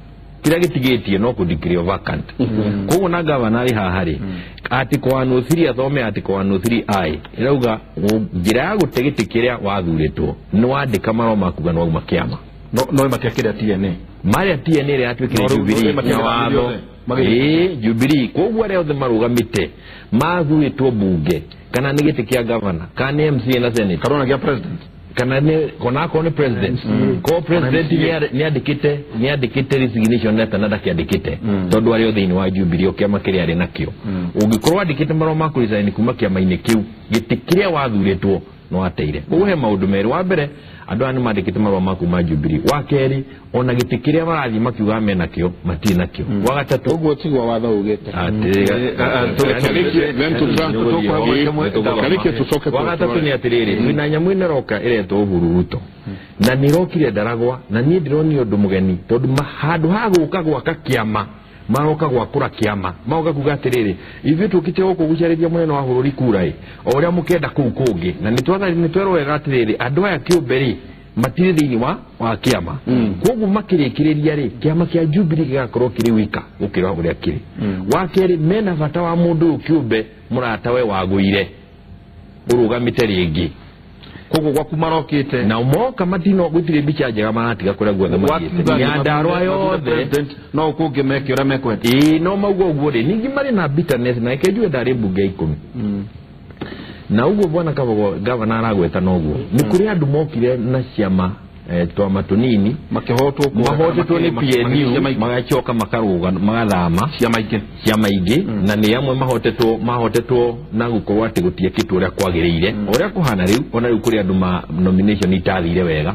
kĩrĩa gĩtigĩtie no kũdeclare vacant. Koguo na gavana arĩ haha rĩ, article 103 athome article 103 I ĩrauga njĩra ya gũte gĩtĩ kĩrĩa wathurĩtwo nĩ wandĩka marũa ma kuga nĩ wauma kĩama. No matiakĩrĩa TNA marĩa TNA ĩrĩa yatuĩkire Jubilee na watho Jubilee. Koguo arĩa othe marũgamĩte mathurĩtwo mbunge kana nĩ gĩtĩ kĩa gavana kana nĩ MCA na senate kana gĩa president kana nĩ kona nĩ president, ko president nĩ andĩkĩte resignation letter na ndakĩandĩkĩte tondũ arĩ o thĩinĩ wa Jubilee o kĩama kĩrĩa arĩ nakĩo. Ũngĩkorwo wandĩkĩte marũa ma kũresign kuma kĩama-inĩ kĩu, gĩtĩ kĩrĩa wathurĩtwo no ateire. Koguo he maũndũ merĩ. Wa mbere, andũ aya nĩ mandĩkĩte marũa ma kuma Jubilee. Wa kerĩ, ona gĩtĩ kĩrĩa marathiĩ makiuga mena kĩo matirĩ nakĩo. Wa gatatũ, ũguo tiguo watho ugĩte. Wa gatatũ nĩ atĩrĩrĩ, twĩna nyamũ ĩno ĩroka ĩretwo Uhuru Ruto, na nĩ ĩrokire Ndaragwa, na niĩ ndĩronire ũndũ mũgeni tondũ handũ ha gũka gwaka kĩama maroka gwakũra kĩama, maroka kuga atĩrĩrĩ, ithuĩ tũkĩte gũkũ gũcarĩria mũnene wa bũrũri kura ĩ o ũrĩa mũkenda kũu kũngĩ, na nĩ twerorera atĩrĩrĩ, andũ aya kĩũmbe rĩ matirĩ thĩinĩ wa kĩama. Koguo makĩrĩkĩrĩria rĩ, kĩama kĩa Jubilee gĩgakorwo kĩrĩ wika gũkĩra ũrĩa kĩrĩ. Wa kerĩ, mena bata wa mũndũ ũyũ kĩũmbe mũratawe wagũire ũrũgamĩte rĩngĩ. Koguo gwaku marokĩte na moka matino gũtirĩ mbica njega maratiga kũrĩa guothe mathiĩte. Nyandarua yothe no kũngĩ meke ũrĩa mekwenda. Ĩĩ no mauga ũguo rĩ, ningĩ marĩ na bitterness na reke njuge ndarĩ mbunge 10 na ũguo bwana Kabogo gavana aragweta noguo nĩ kũrĩ andũ mokire na ciama twama tũnini makĩhotwo mahotetwo nĩ PNU magacoka makarũga magathama ciama ingĩ, na nĩ amwe mahotetwo na gũkorwo atĩ gũtiekĩtwo ũrĩa kwagĩrĩire ũrĩa kũhana rĩu. Ona rĩu kũrĩ andũ ma nomination itathire wega,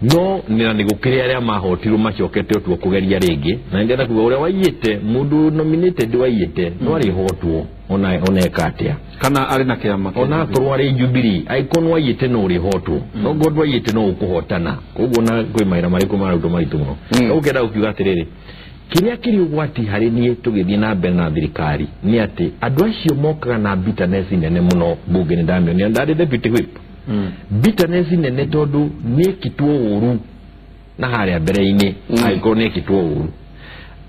no na nĩ gũkĩrĩ arĩa mahotirwo macokete ũtuo kũgeria rĩngĩ, na nĩndĩrenda kuga ũrĩa waiyĩte mũndũ nominated waiyĩte no arĩhotwo ona eka atĩa kana arĩ na kĩama ona akorwo arĩ Jubilee angĩkorwo nĩ waiyĩte no ũrĩhotwo, no ngorwo ndwaiyĩte no ũkũhotana. Koguo na kwĩ mawĩra marĩkũ mararutwo maritũ mũno. Ũkenda gũkiuga atĩrĩrĩ, kĩrĩa kĩrĩ ũgwati harĩ niĩ tũgĩthiĩ na mbere na thirikari nĩ atĩ andũ acio mokaga na bitterness nene mũno mbunge. Nĩ ndamĩonia ndarĩ deputy whip, bitterness nene tondũ nĩ ĩkĩtwo ũru na harĩa mbere-inĩ, angĩkorwo nĩ ĩkĩtwo ũru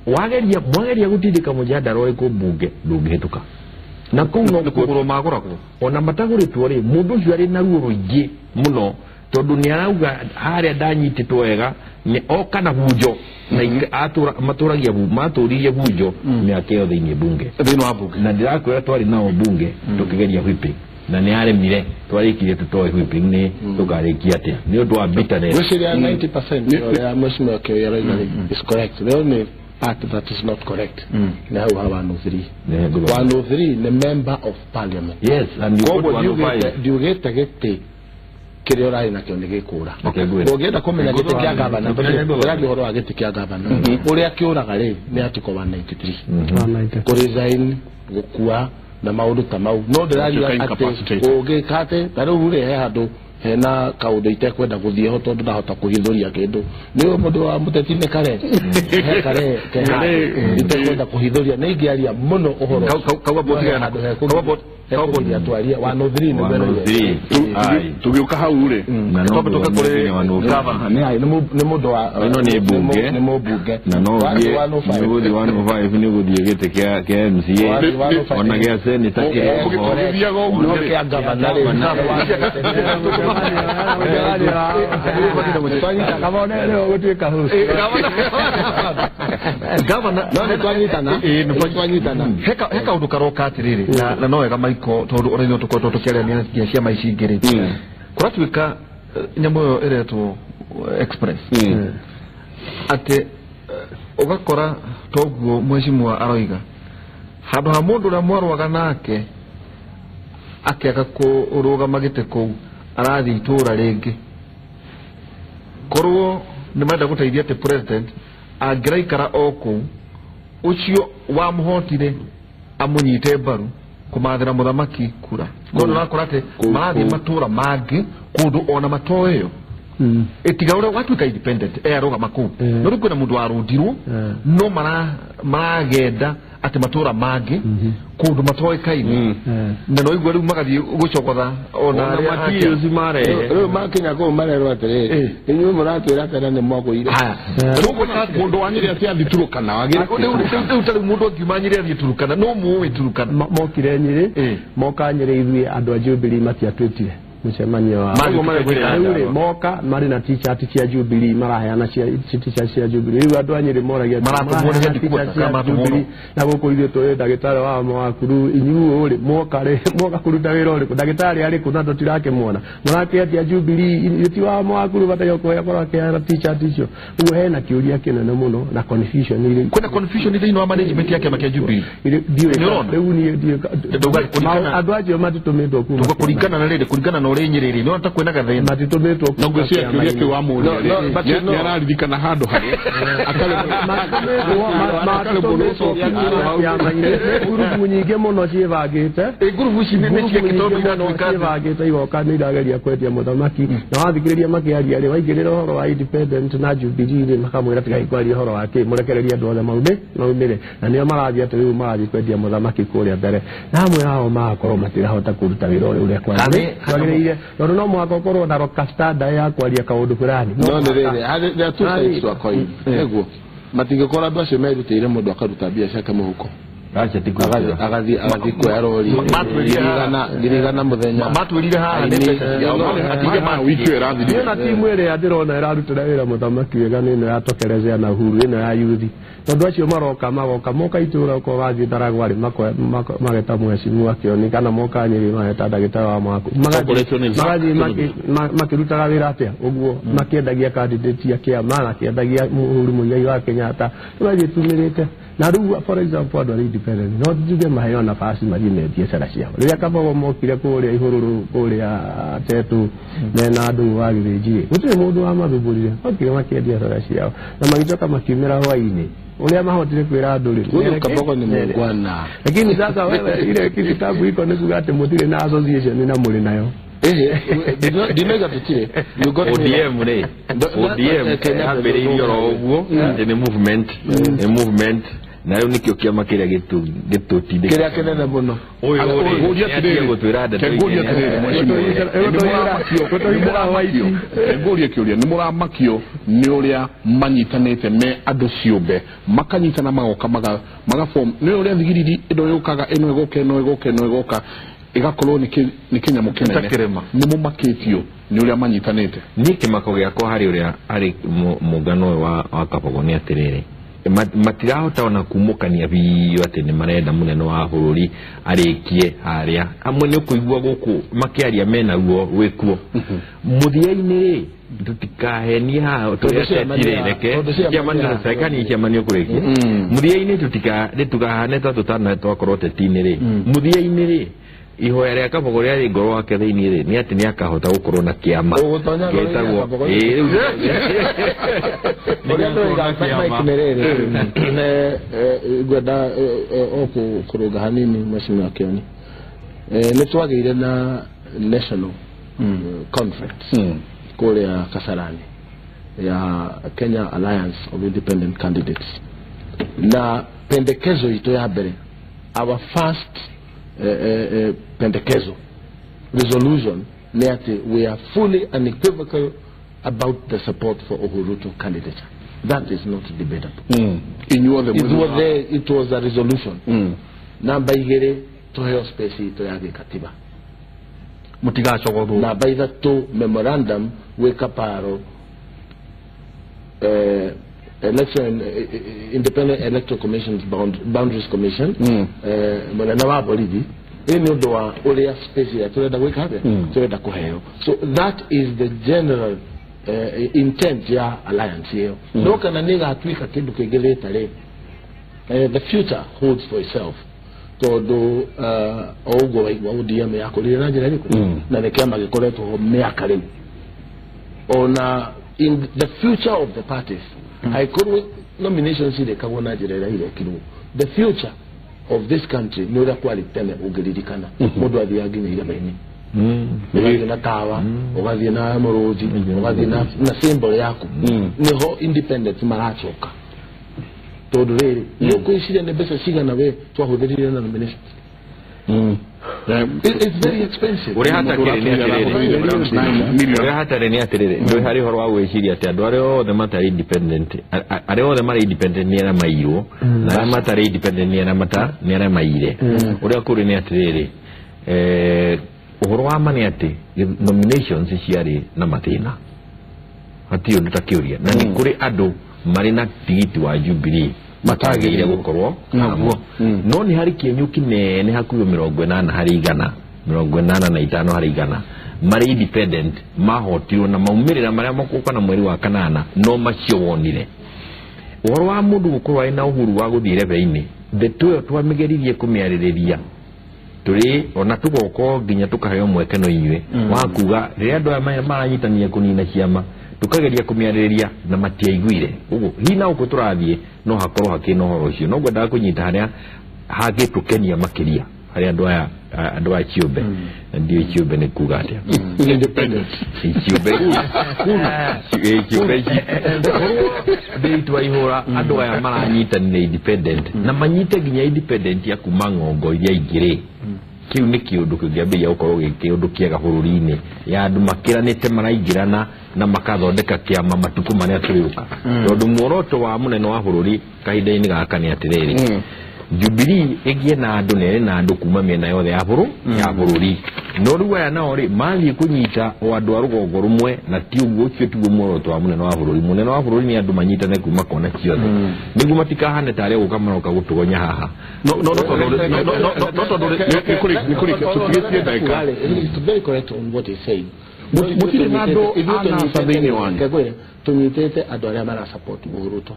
wageria gũtindĩka mũjandara ũrĩkũ mbunge ndũngĩhĩtũka. Na kũu no kũgũrwo magũragwo ona matagũrĩtwo rĩ, mũndũ ũcio arĩ na ruo rũingĩ mũno tondũ nĩ arauga harĩa ndanyitĩtwo wega nĩ oka na bunjo na matũririe bunjo mĩaka ĩyo thĩinĩ mbunge thĩinĩ wa mbunge, na ndĩrakwĩra twarĩ nao mbunge tũkĩgeria whipping na nĩ aremire, twarĩkirie tũtoĩ whipping nĩ tũkarĩkia atĩa nĩ ũndũ wa bitterness. Gwĩciria 90% ũrĩa mheshimiwa Kĩoi arauga is correct. The only part that is not correct nĩ hau ha 103. 103 nĩ member of parliament. Yes, and koguo ndiugĩte gĩtĩ kĩrĩa ũrarĩ nakĩo nĩ gĩkũra. Ũngĩenda kũmenya gĩtĩ kĩa gavana, ũraria ũhoro wa gĩtĩ kĩa gavana ũrĩa kĩũraga rĩ nĩ article 193, kũresign, gũkua na maũndũ ta mau. No ndĩraria atĩ ũngĩka atĩ ta rĩu rĩ he handũ hena kaũndũ itekwenda gũthiĩ ho tondũ ndahota kũhithũria kĩndũ, nĩ mũndũ wa mũteti nĩ kare he kare ke handũ itekwenda kũhithũria, nĩ ingĩaria mũno ũhoro. Ekũgiria twarie 103 nĩ tũgĩũka hau rĩ twambe tũke kũrĩ gavana. Nĩ mũndũ wa ĩno nĩ mbunge nĩ mũmbunge na no ũthiĩ nĩ ũgũthiĩ 105 nĩ ũgũthiĩ gĩtĩ kĩa MCA ona gĩa seneta kĩrĩ ho. Tũgĩthiaga ũguo no kĩa gavana rĩ Kamau nĩ ũgũtuĩka host. Gavana no nĩ twanyitana nĩ twanyitana he kaũndũ karoka atĩrĩrĩ na no wega Michael tondũ ona ithuĩ tũkoretwo tũkĩaria nginya ciama ici ingĩ rĩ kũratuĩka nyamũ ĩyo ĩretwo express atĩ ũgakora toguo mheshimiwa aroiga handũ ha mũndũ ũrĩa mwarũaga nake akĩaga kũrũgama gĩtĩ kũu arathiĩ itũũra rĩngĩ korwo nĩ marenda gũteithia atĩ president angĩraikara o kũu ũcio wamũhotire amũnyite mbaru kũmathĩra mũthamaki kura koguo ũrakora atĩ marathiĩ matũũra mangĩ kũndũ ona matoĩyo ĩtiga ũrĩa watuĩka independent arũgama kũu no rĩu kwĩna mũndũ warũndirwo no maragenda atĩ matũũra mangĩ kũndũ matoĩkaine na no igua rĩu magathiĩ gũcogotha ona arĩa materials marehe rĩu makinya kũu marerwo atĩrĩrĩ inyuĩ mũratwĩra tena nĩ mwagũire. Mũndũ wa Nyĩrĩ atĩ athiĩ Turukana wagĩrĩire rĩu ta rĩu mũndũ angiuma Nyĩrĩ athiĩ Turukana no mũĩ Turukana mokire Nyĩrĩ moka Nyĩrĩ ithuĩ andũ a Jubilee matiatwĩtire mũcemanio wa rĩu moka marĩ na t-shirt cia Jubilee maraheana cia t-shirt cia Jubilee rĩu andũ a Nyĩrĩ moragia Jubilee na gũkũ ithuĩ tũrĩ ndagĩtarĩ wa Mwakuru inyuĩ rĩ moka rĩ moka kũruta wĩra ũrĩkũ ndagĩtarĩ arĩ kũ na tũtirakĩmuona mũrakĩendia Jubilee ti wa Mwakuru bataire kũrĩa akĩheana t-shirt icio ũguo hena kĩũria kĩnene mũno na confusion irĩ kwĩna confusion thĩinĩ wa management ya kĩama kĩa Jubilee rĩu niĩ andũ acio matitũmĩtwo kuma kũringana na rĩrĩ kũringana na ũrĩa Nyĩrĩ no ta kwĩna gathĩna matitũmĩtwo na ngwĩciria kĩũria kĩu wamũria nĩ araririkana handũ harĩa ngurubu nyingĩ mũno ciĩbangĩte ngurubu ici nĩ ciĩbangĩte igoka nĩ irageria kwendia mũthamaki na wathikĩrĩria makĩaria rĩ waingĩrĩra ũhoro wa independent na Jubilee rĩ makamwĩra tigai kwaria ũhoro wa kĩ mũrekererie andũ othe maumĩre na nĩo marathiĩ atĩ rĩu marathiĩ kwendia mũthamaki kũrĩa mbere na amwe ao magakorwo matirahota kũruta wĩra ũrĩa kwagĩrĩire tondũ no mũhaka ũkorwo na rokastanda ya kwaria kaũndũ fulani no nĩ rĩrĩ there are two sides to a coin nĩguo matingĩkorwo andũ acio merutĩire mũndũ akaruta mbia ciake mũhuko agathiĩ kuoya rori ngiri igana mũthenya matwĩrire haha nĩ mbeca ciao wiki ĩyo ĩrathirire na timu ĩrĩa ndĩrona ĩrarutĩra wĩra mũthamaki wega nĩ ĩno ya Tokelezea na Uhuru ĩno ya yuthi tondũ acio maroka magoka moka itũũra okorwo wathiĩ Ndaragwa rĩ mageta mheshimiwa Kĩoni kana moka Nyĩrĩ mageta ndagĩtarĩ wa Mwaku magathiĩ makĩrutaga wĩra atĩa ũguo makĩendagia candidate ya kĩama makĩendagia Uhuru Muigai wa Kenyatta tũgathiĩ tumĩrĩte na rĩu for example andũ arĩa independent no njuge maheo nafasi mathiĩ mendie cera ciao rĩrĩa Kabogo mokire kũrĩa Ihũrũrũ kũrĩa Tetu mena andũ wa Gĩthĩnji gũtirĩ mũndũ wamathumbũrire mokire makĩendia cera ciao na magĩcoka makiumĩra hwaĩ-inĩ ũrĩa mahotire kwĩra andũ rĩ huyu Kabogo ni muungwana lakini sasa wewe ile kitabu iko nĩ kuga atĩ mũtirĩ na association na mũrĩ nayo ndinoiga tũtirĩ ODM rĩ ODM yambĩrĩirio oro ũguo atĩ nĩ movement nĩ movement na rĩu nĩkĩo kĩama kĩrĩa gĩtũtindĩkaga kĩrĩa kĩnene mũno ũyũ rĩ nĩatige gũtwĩra ndeto ngũrie kĩũria nĩ mũramakio nĩ ũrĩa manyitanĩte me andũ ciũmbe makanyitana magoka magaform nĩ ũrĩa thigiriri ĩno yũkaga ĩno ĩgoka ĩno ĩgoka ĩno ĩgoka ĩgakorwo nĩ kĩnyamũ kĩnene nĩ mũmakĩtio nĩ ũrĩa manyitanĩte niĩ kĩmako gĩakwa harĩ ũrĩa harĩ mũngano ũyũ wa Kabogo nĩ atĩrĩrĩ matirahota ona kumũkania biũ atĩ nĩ marenda mũnene wa bũrũri arĩkie harĩa amwe nĩ ũkũigua gũkũ makĩaria mena ruo rwĩkuo mũthia-inĩ rĩ tũtikahenie haha tũreke ciamanio kũrĩkia mũthia-inĩ tũtikahane ta tũtana twakorwo teti-inĩ rĩ mũthia-inĩ rĩ ihoya rĩa Kabogo rĩarĩ ngoro wake thĩinĩ rĩ nĩ atĩ nĩ akahota gũkorwo na kĩama gĩtagwo ũrĩa ndĩroiga Mike nĩ rĩrĩ ngwenda o kũrũnga hanini mheshimiwa Kĩoni nĩ twagĩire na national conference kũrĩa Kasarani ya Kenya Alliance of Independent Candidates na pendekezo itũ ya mbere our first pendekezo resolution nĩ atĩ we are fully unequivocal about the support for Uhuru Ruto candidature. That is not debatable. It was a resolution. Namba igĩrĩ tũheo space itũ ya gĩkatiba. Mũtigacogothwo. Namba ithatũ memorandum gwĩ Kaparo election Independent Electoral Commission's Boundaries Commission mũnene wa borithi ĩ nĩ ũndũ wa ũrĩa space ĩrĩa tũrenda gwĩka atĩa tũrenda kũheo. So that is the general intent ya alliance ĩyo. No kana nĩ ĩgatuĩka kĩndũ kĩngĩ later rĩ, the future holds for itself. Tondũ o ũguo waigua ODM yakũrire na njĩra ĩrĩkũ na nĩ kĩama gĩkoretwo ho mĩaka rĩu. Ona in the future of the parties haikorwo nominations irekagwo na njĩra ĩrĩa irekirwo, the future of this country nĩ ũrĩa kwarĩ tene ũngĩririkana mũndũ athiaga nginya irema-inĩ, ũgathiĩ na tawa, ũgathiĩ na mũrũthi, ũgathiĩ na symbol yaku. Nĩho independent maracoka tondũ rĩrĩ nĩ ũkwĩciria nĩ mbeca cigana we twahũthĩrire na nominations. It's very expensive. Ũrĩa hatarĩ nĩ atĩrĩrĩ ndũĩ harĩ ũhoro wa gwĩciria atĩ andũ arĩa othe matarĩ independent, arĩa othe marĩ independent nĩ arĩa mairwo na arĩa matarĩ independent nĩ arĩa maire. Ũrĩa kũrĩ nĩ atĩrĩrĩ ũhoro wa ma nĩ atĩ nominations ciarĩ na mathĩna, hatirĩ ũndũ ta kĩũria, na nĩ kũrĩ andũ marĩ na tigiti wa Jubilee matagĩrĩire gũkorwo naguo. No nĩ harĩ kĩenyũ kĩnene hakuhĩ 80 harĩ 100, 85 harĩ 100 marĩ independent mahotirwo na maumĩrĩra marĩa makũka na mweri wa kanana no macio wonire. Ũhoro wa mũndũ gũkorwo arĩ na ũhuru wa gũthiĩ rebe-inĩ, ndeto ĩyo twamĩgeririe kũmĩarĩrĩria tũrĩ ona tũgoka nginya tũkaheo mweke no inyuĩ wa kuga rĩrĩa andũ aya maranyitania kũnina ciama tukageria kũmĩarĩrĩria na matiaiguire. Ũguo hihi na gũkũ tũrathiĩ no hakorwo hakĩrĩ na ũhoro ũcio, no ngwendaga kũnyita harĩa hangĩtũkenia makĩria harĩa andũ aya ciũmbe na ndiũĩ ciũmbe nĩ kuga atĩa. Independent ciũmbe ciũmbe ndĩ ihũra andũ aya maranyitanĩra independent na manyite nginya independent ya kuma ng'ongo iria ingĩ rĩ, kĩu nĩ kĩũndũ kĩngĩambĩrĩria gũkorwo gĩ kĩũndũ kĩega bũrũri-inĩ ya andũ makĩranĩte maraingĩrana na makathondeka kĩama matukũ marĩa tũrĩũka. Tondũ muoroto wa mũnene wa bũrũri kahinda-inĩ gaka nĩ atĩrĩrĩ, Jubilee ĩgĩe na andũ na ĩrĩ na andũ kuma mĩena yothe ya bũrũri. No rĩu aya nao rĩ mathiĩ kũnyita o andũ a rũgongo rũmwe, na ti ũguo, ũcio tiguo muoroto wa mũnene wa bũrũri. Mũnene wa bũrũri nĩ andũ manyitane kuma kona ciothe nĩguo matikahane ta arĩa gũka maroka gũtũgonya haha. No tondũ tũtigĩtie ndagĩka. It's very correct on what he's saying. Mũtirĩ na andũ a NASA thĩinĩ wanyu? Tũnyitĩte andũ arĩa marasupport Uhuru Ruto.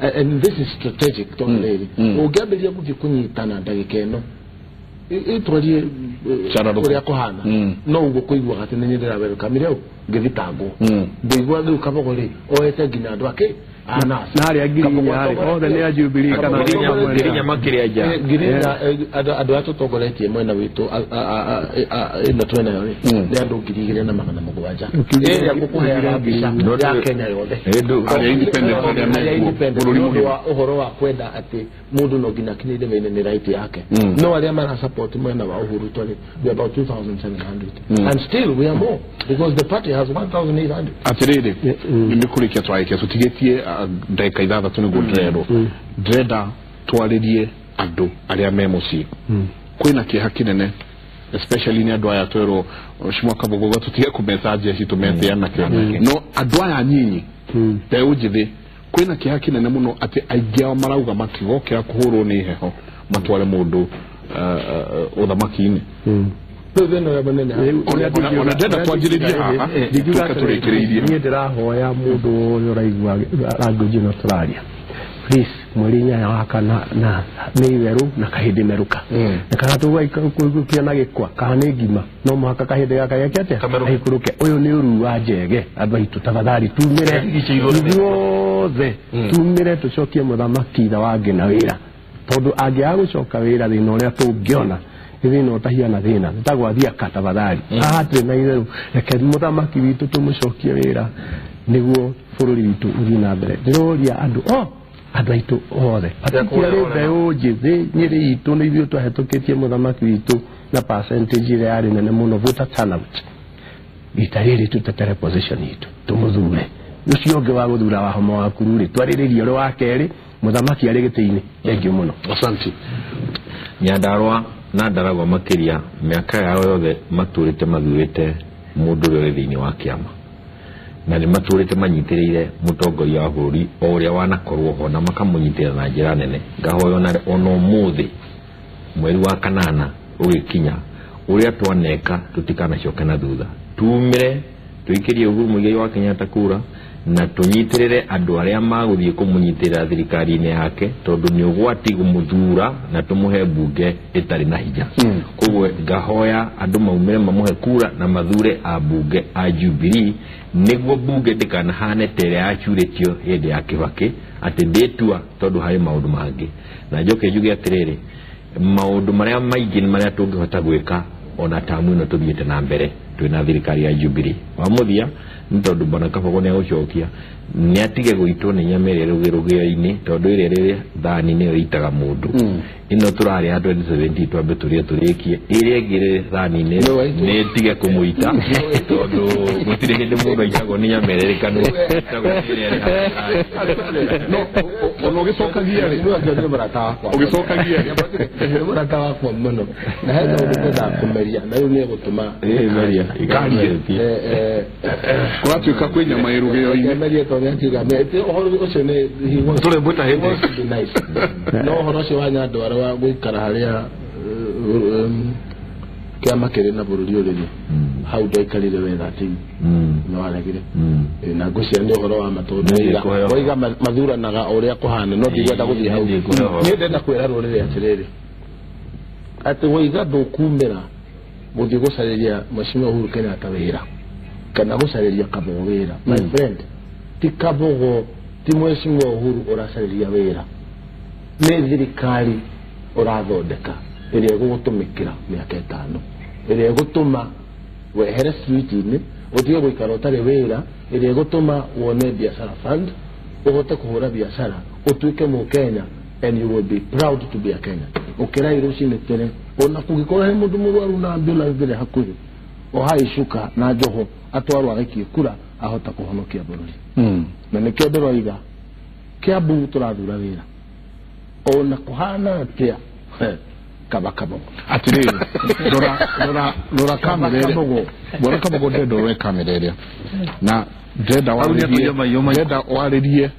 And this is strategic tondũ rĩrĩ ũngĩambĩrĩria gũthiĩ kũnyitana ndagĩka ĩno ĩtwarie ũrĩa kũhana no ũguo kũiguaga atĩ nĩ ndĩrawelcome rĩu ngĩthitangwo ngũigua rĩu Kabogo rĩ oete nginya andũ ake na harĩa ngiri inya rĩ othe nĩ a Jubilee kana ngiri inya makĩria nja ngiri inya andũ arĩa tũtongoretie mwena witũ ĩno twenayo rĩ nĩ andũ 2700 ĩrĩa ngũkũheaga mbica ya Kenya yothe arĩa independent arĩa mekuo bũrũri mũgima wa ũhoro wa kwenda atĩ mũndũ no nginya akinyĩre thĩinĩ nĩ right yake. No arĩa mara support mwena wa Uhuru Ruto rĩ we about 2700 and still we are more because the party has 1800. Atĩrĩrĩ nĩ kũrĩkia twarĩkia tũtigĩtie ndagĩka ithathatũ nĩguo ndĩrerwo ndĩrenda twarĩrie andũ arĩa me mũciĩ. Kwĩna kĩeha kĩnene especially nĩ andũ aya twerwo Mheshimiwa Kabogo tũtige kũmeta jeshi tũmete anake, no andũ aya nyinyi mbeũ njĩthĩ kwĩna kĩeha kĩnene mũno atĩ aingĩ ao marauga matigokĩra kũhũrwo nĩ heho matware mũndũ ũthamaki-inĩ. Ona ndĩrenda twanjĩrĩrie haha tũke tũrĩkĩrĩirie. Niĩ ndĩrahoya mũndũ wothe ũraigua language ĩno tũraria, please mweri inyanya wa kana na nĩ itherũ na kahĩndĩ merũka na kana tũgũikia na gĩkwa kana nĩ ngima no mũhaka kahĩndĩ gaka geke atĩa gaikũrũke. Ũyũ nĩ ũruu wa njege andũ aitũ, tafadhali tumĩre ithuothe, tumĩre tũcokie mũthamaki ithe wa Ngĩ na wĩra, tondũ angĩaga gũcoka wĩra thĩna ũrĩa tũngĩona thĩna ũtahiana thĩna tagwa thiaka tafadhali haha tũrĩ na itherũ, reke mũthamaki witũ tũmũcokie wĩra nĩguo bũrũri witũ ũthiĩ na mbere. Ndĩroria andũ o Andũ aitũ othe particularly mbeũ njĩthĩ Nyĩrĩ itũ nĩ ithuĩ twahĩtũkĩtie mũthamaki witũ na percentage ĩrĩa yarĩ nene mũno voter turnout. Rita rĩrĩ tũtetere position itũ tũmũthure. Ũcio ũngĩ wa gũthura wa homa wa kuru rĩ twarĩrĩrie ũrĩ wa kerĩ mũthamaki arĩ gĩtĩ-inĩ. Thank you mũno. Asante. Nyandarua na Ndaragwa makĩria mĩaka yao yothe matũrĩte mathurĩte mũndũ ũrĩa ũrĩ thĩinĩ wa kĩama na nĩ matũrĩte manyitĩrĩire mũtongoria wa bũrũri o ũrĩa wanakorwo ho na makamũnyitĩrĩra na njĩra nene. Ngahoya ona ũmũthĩ mweri wa kanana ũgĩkinya ũrĩa twaneka tũtikanacoke na thutha, tumire tũikĩrie Uhuru Muigai wa Kenyatta kura na tũnyitĩrĩre andũ arĩa magũthiĩ kũmũnyitĩrĩra thirikari-inĩ yake tondũ nĩ ũgwati kũmũthura na tũmũhe mbunge ĩtarĩ na hinya. Koguo ngahoya andũ maumĩre mamũhe kura na mathure ambunge a Jubilee nĩguo mbunge ndĩkanahane ta ĩrĩa yacurĩtio hĩndĩ ya Kibaki atĩ ndĩtua tondũ harĩ maũndũ mangĩ. Na njoke njuge atĩrĩrĩ, maũndũ marĩa maingĩ nĩ marĩa tũngĩhota gwĩka ona tamu ĩno tũthiĩte na mbere twĩna thirikari ya Jubilee. Wa mũthia nĩ tondũ bwana Kabogo nĩ agũcokia nĩ atige gũitwo nĩ nyama ĩrĩa rũgĩo-inĩ tondũ ĩrĩa ĩrĩ thani nĩyo ĩitaga mũndũ. Ĩno tũrarĩa 2017 twambe tũrĩe tũrĩkie, ĩrĩa ĩngĩ ĩrĩ thani-inĩ nĩ ĩtige kũmũita tondũ gũtirĩ hĩndĩ mũndũ aitagwo nĩ nyama ĩrĩa ĩrĩ kanua, ĩitagwo nĩ ĩrĩa ĩrĩ haha. No ona ũgĩcokagia rĩ, ũgĩcokagia rĩ, nĩ mũrata wakwa mũno na he kaũndũ ngwendaga kũmeria na rĩu nĩ egũtũma Meria. Karie. Kũratuĩka kwĩ nyama ĩ rũgĩo-inĩ. Meria tondũ nĩakiuga ũhoro ũcio nĩ he wants- Tũrĩ mbũta he hĩndĩ. wants to be nice. No ũhoro ũcio wa Nyandarua gũikara harĩa kĩama kĩrĩ na bũrũri ũrĩ rĩ, hau ndwaikarire wega atĩ nĩ waregire. Na ngwĩciria nĩ ũhoro wa ma tondũ Nĩ ndĩkũhe waiga mathuranaga o ũrĩa kũhana no ndikwenda gũthiĩ hau. Nĩ ndĩkũhe ũhoro. Niĩ ndĩrenda kwĩra rũrĩrĩ atĩrĩrĩ atĩ waiga ndũkumĩra gũthiĩ gũcarĩria Mheshimiwa Uhuru Kenyatta wĩra kana gũcarĩria Kabogo wĩra. My friend, ti Kabogo, ti Mheshimiwa Uhuru ũracarĩria wĩra, nĩ thirikari ũrathondeka ĩrĩa ĩgũgũtũmĩkĩra mĩaka ĩtano, ĩrĩa ĩgũtũma wehere street-inĩ ũtige gũikara ũtarĩ wĩra, ĩrĩa ĩgũtũma wone biacara fund ũhote kũhũra biacara ũtuĩke mũkenya and you will be proud to be a Kenyan. Ũkĩrai rũcinĩ tene ona kũngĩkorwo he mũndũ mũrwaru na ambulance ĩrĩ hakuhĩ ohai cuka na njoho atwarwo agaikie kura ahota kũhonokia bũrũri. Na nĩkĩo ndĩroiga Kiambu tũrathura wĩra ona kũhana atĩa kaba Kabogo. Atĩrĩrĩ, rora rora rora kamera ĩrĩa Kabogo. Bwana Kabogo ndĩrenda ũrore kamera ĩrĩa na ndĩrenda Hau nĩ warĩrie atũiya maiyo maingĩ. ndĩrenda warĩrie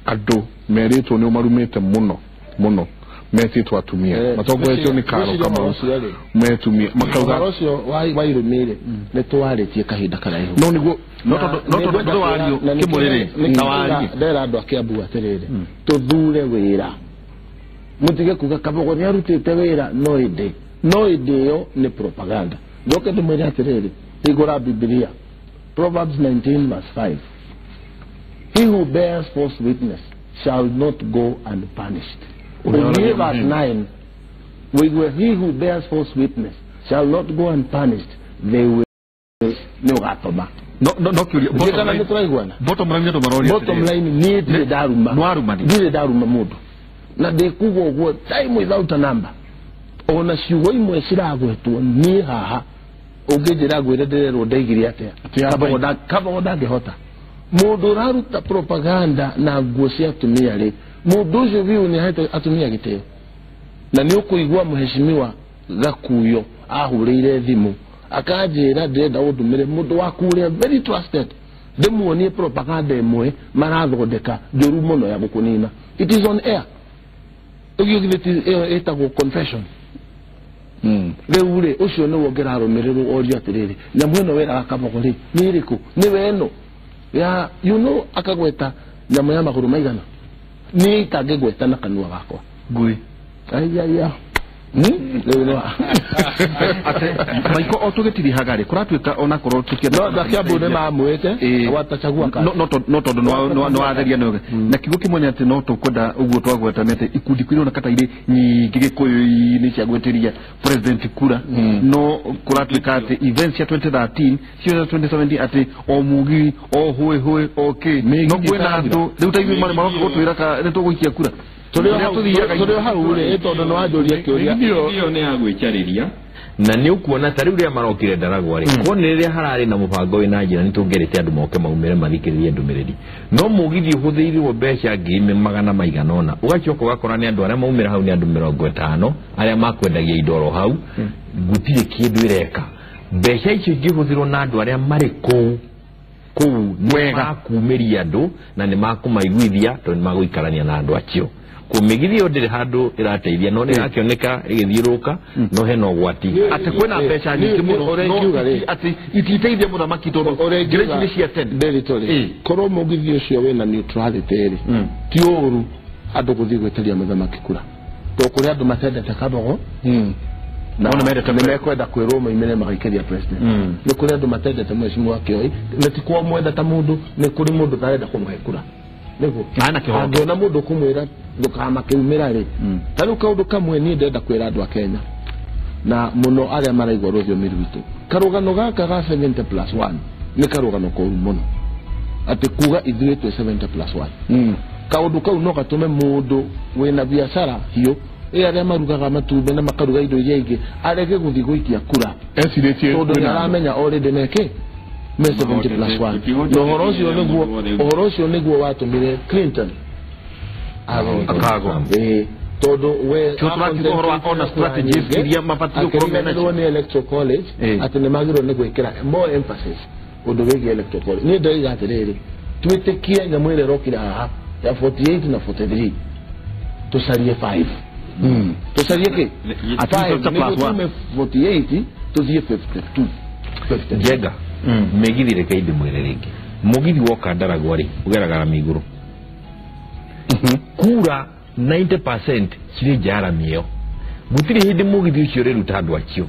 andũ merĩtwo nĩ ũmarumĩte mũno mũno metĩtwo atumia matongoretio nĩ Karo Ngwĩciria Kamau ũhoro ũcio rĩ, metumia makauga ũhoro ũcio wa irũmĩrĩ nĩ twarĩtie kahinda karaihu. No nĩguo No tondũ Na nĩngwenda wario kwĩra- na kĩmũrĩrĩ, nĩkĩo ta warie. ndera andũ a Kiambu atĩrĩrĩ tũthure wĩra mũtige kuga Kabogo nĩ arutĩte wĩra no ĩndĩ no ĩndĩ ĩyo nĩ propaganda. Njoke ndĩmwĩre atĩrĩrĩ, hingũra Bibilia Proverbs 19 verse 5, he who bears false witness shall not go unpunished. Ũthiĩ verse 9 wĩigue he who bears false witness shall not go unpunished, they will nĩ ũgatoma. No kĩũria Ndiĩ kana nĩ tũraiguana. Bottom line andũ maroria Bottom atĩrĩrĩ. line niĩ ndirĩ ndaruma. Nĩwarumani. Ndirĩ ndaruma mũndũ na ndĩkuga ũguo time without a number. Ona ciugo imwe ciragwetwo niĩ haha ũngĩnjĩra ngwĩre ndĩrerwo ndaigire atĩa Atĩ Kabogo ndangĩhota. Mũndũ ũraruta propaganda na nguo cia atumia rĩ, mũndũ ũcio biũ nĩ ahete atumia gĩtĩo na nĩ ũkũigua mheshimiwa Gakuyo ahũrĩire thimũ akanjĩra ndĩrenda ũndũmĩre mũndũ waku ũrĩa very trusted ndĩmuonie propaganda ĩmwe marathondeka njũru mũno ya gũkũnina. It is on air. Ũguo githĩ ti ĩyo ĩtagwo confession? Rĩu rĩ ũcio nĩwe ũngĩrarũmĩrĩrwo orio atĩrĩrĩ nyamũ ĩno wĩraga Kabogo rĩ nĩ ĩrĩkũ nĩwe ĩno ya you know akagweta nyamũ ya magũrũ maigana niĩ itangĩgweta na kanua gakwa. Ngui. Aiya. Maiko o tũgĩtirihaga rĩ kũratuĩka ona korwo no andũ a Kiambu nĩ mamwĩte watachagua no no tondũ nĩ watheria nĩ na kiugo kĩmwe nĩ atĩ no tũkwenda ũguo twagweta nĩ atĩ ikundi kũirona kata irĩ nyingĩ Gĩkũyũ-inĩ cia gwĩtĩria president kura no kũratuĩka atĩ events cia 2013 cia 2017 atĩ o mugi o hũĩ hũĩ o kĩ no kwĩna andũ rĩu ta ithuĩ maroka gũtwĩra ka nĩ tũgũikia kura tũrĩ hau rĩ tondũ nĩ wanjũria kĩũria ĩyo nĩ ya gwĩcarĩria na nĩ ũkuona ta rĩu rĩrĩa marokire Ndaragwa rĩ kuona rĩrĩa hararĩ na mũbango wĩna njĩra nĩ tũngerĩte andũ moke maumĩre mathikĩrĩrie ndũmĩrĩri no mũgithi ũhũthĩirwo mbeca ngiri magana maigana ũna ũgacoka ũgakora nĩ andũ arĩa maumĩra hau nĩ andũ 50 arĩa makwendagia indo oro hau gũtirĩ kĩndũ ĩreka mbeca icio ingĩhũthĩrwo na andũ arĩa marĩ kũu kũu nĩ makumĩria andũ na nĩ makũmaiguithia tondũ nĩ magũikarania na andũ acio kũmĩgithi ĩyo ndĩrĩ handũ ĩrateithia no nĩ ĩrakĩoneka ĩgĩthiũrũrũka no hena ũgwati atĩ kwĩna mbeca nyingĩ mũno atĩ ititeithia mũthamaki tondũ njĩra ici nĩ cia tene Ndĩritũ korwo mũgithi ũcio wĩna neutrality rĩ ti ũru andũ gũthiĩ gwĩtĩria mũthamaki kura tondũ kũrĩ andũ matendete Kabogo na nĩ mekwenda kwĩrwo maumĩre magaikĩria president nĩ kũrĩ andũ matendete mheshimiwa Kĩoi na ti kwa mwenda ta mũndũ nĩ kũrĩ mũndũ ũtarenda kũmũhe kura nĩguo angĩona mũndũ ũkũmwĩra ndũkamakĩumĩra rĩ ta rĩu kaũndũ kamwe niĩ ndĩrenda kwĩra andũ a Kenya na mũno arĩa maraigua rũthiomi rwitũ karũgano gaka ga 70+1 nĩ karũgano koru mũno atĩ kuga ithuĩ twĩ 70+1 kaũndũ kau no gatũme mũndũ wĩna biacara hiũ arĩa marugaga matumbĩ na makaruga indo iria ingĩ arege gũthiĩ gũikia kura tondũ nĩ aramenya already meke me 70+1 na ũhoro ũcio nĩguo watũmire Clinton akagwa tondũ we ona strategies iria mabatiĩ gũkorwo mena nacio nĩ electoral college atĩ nĩ magĩrĩirwo nĩ gwĩkĩra more emphasis ũndũ wĩgiĩ electoral college niĩ ndoiga atĩrĩrĩ twĩtĩkie nyamũ ĩrĩa ĩrokire haha ya 48 na 43 tũcarie 5 tũcarie kĩ 5 nĩguo tume 48 tũthiĩ 52 Njenga mĩgithi reke ndĩmwĩre rĩngĩ mũgithi woka Ndaragwa rĩ ũgeraga rami igũrũ kura 90% cirĩ nja ya rami ĩyo gũtirĩ hĩndĩ mũgithi ũcio ũrĩruta andũ acio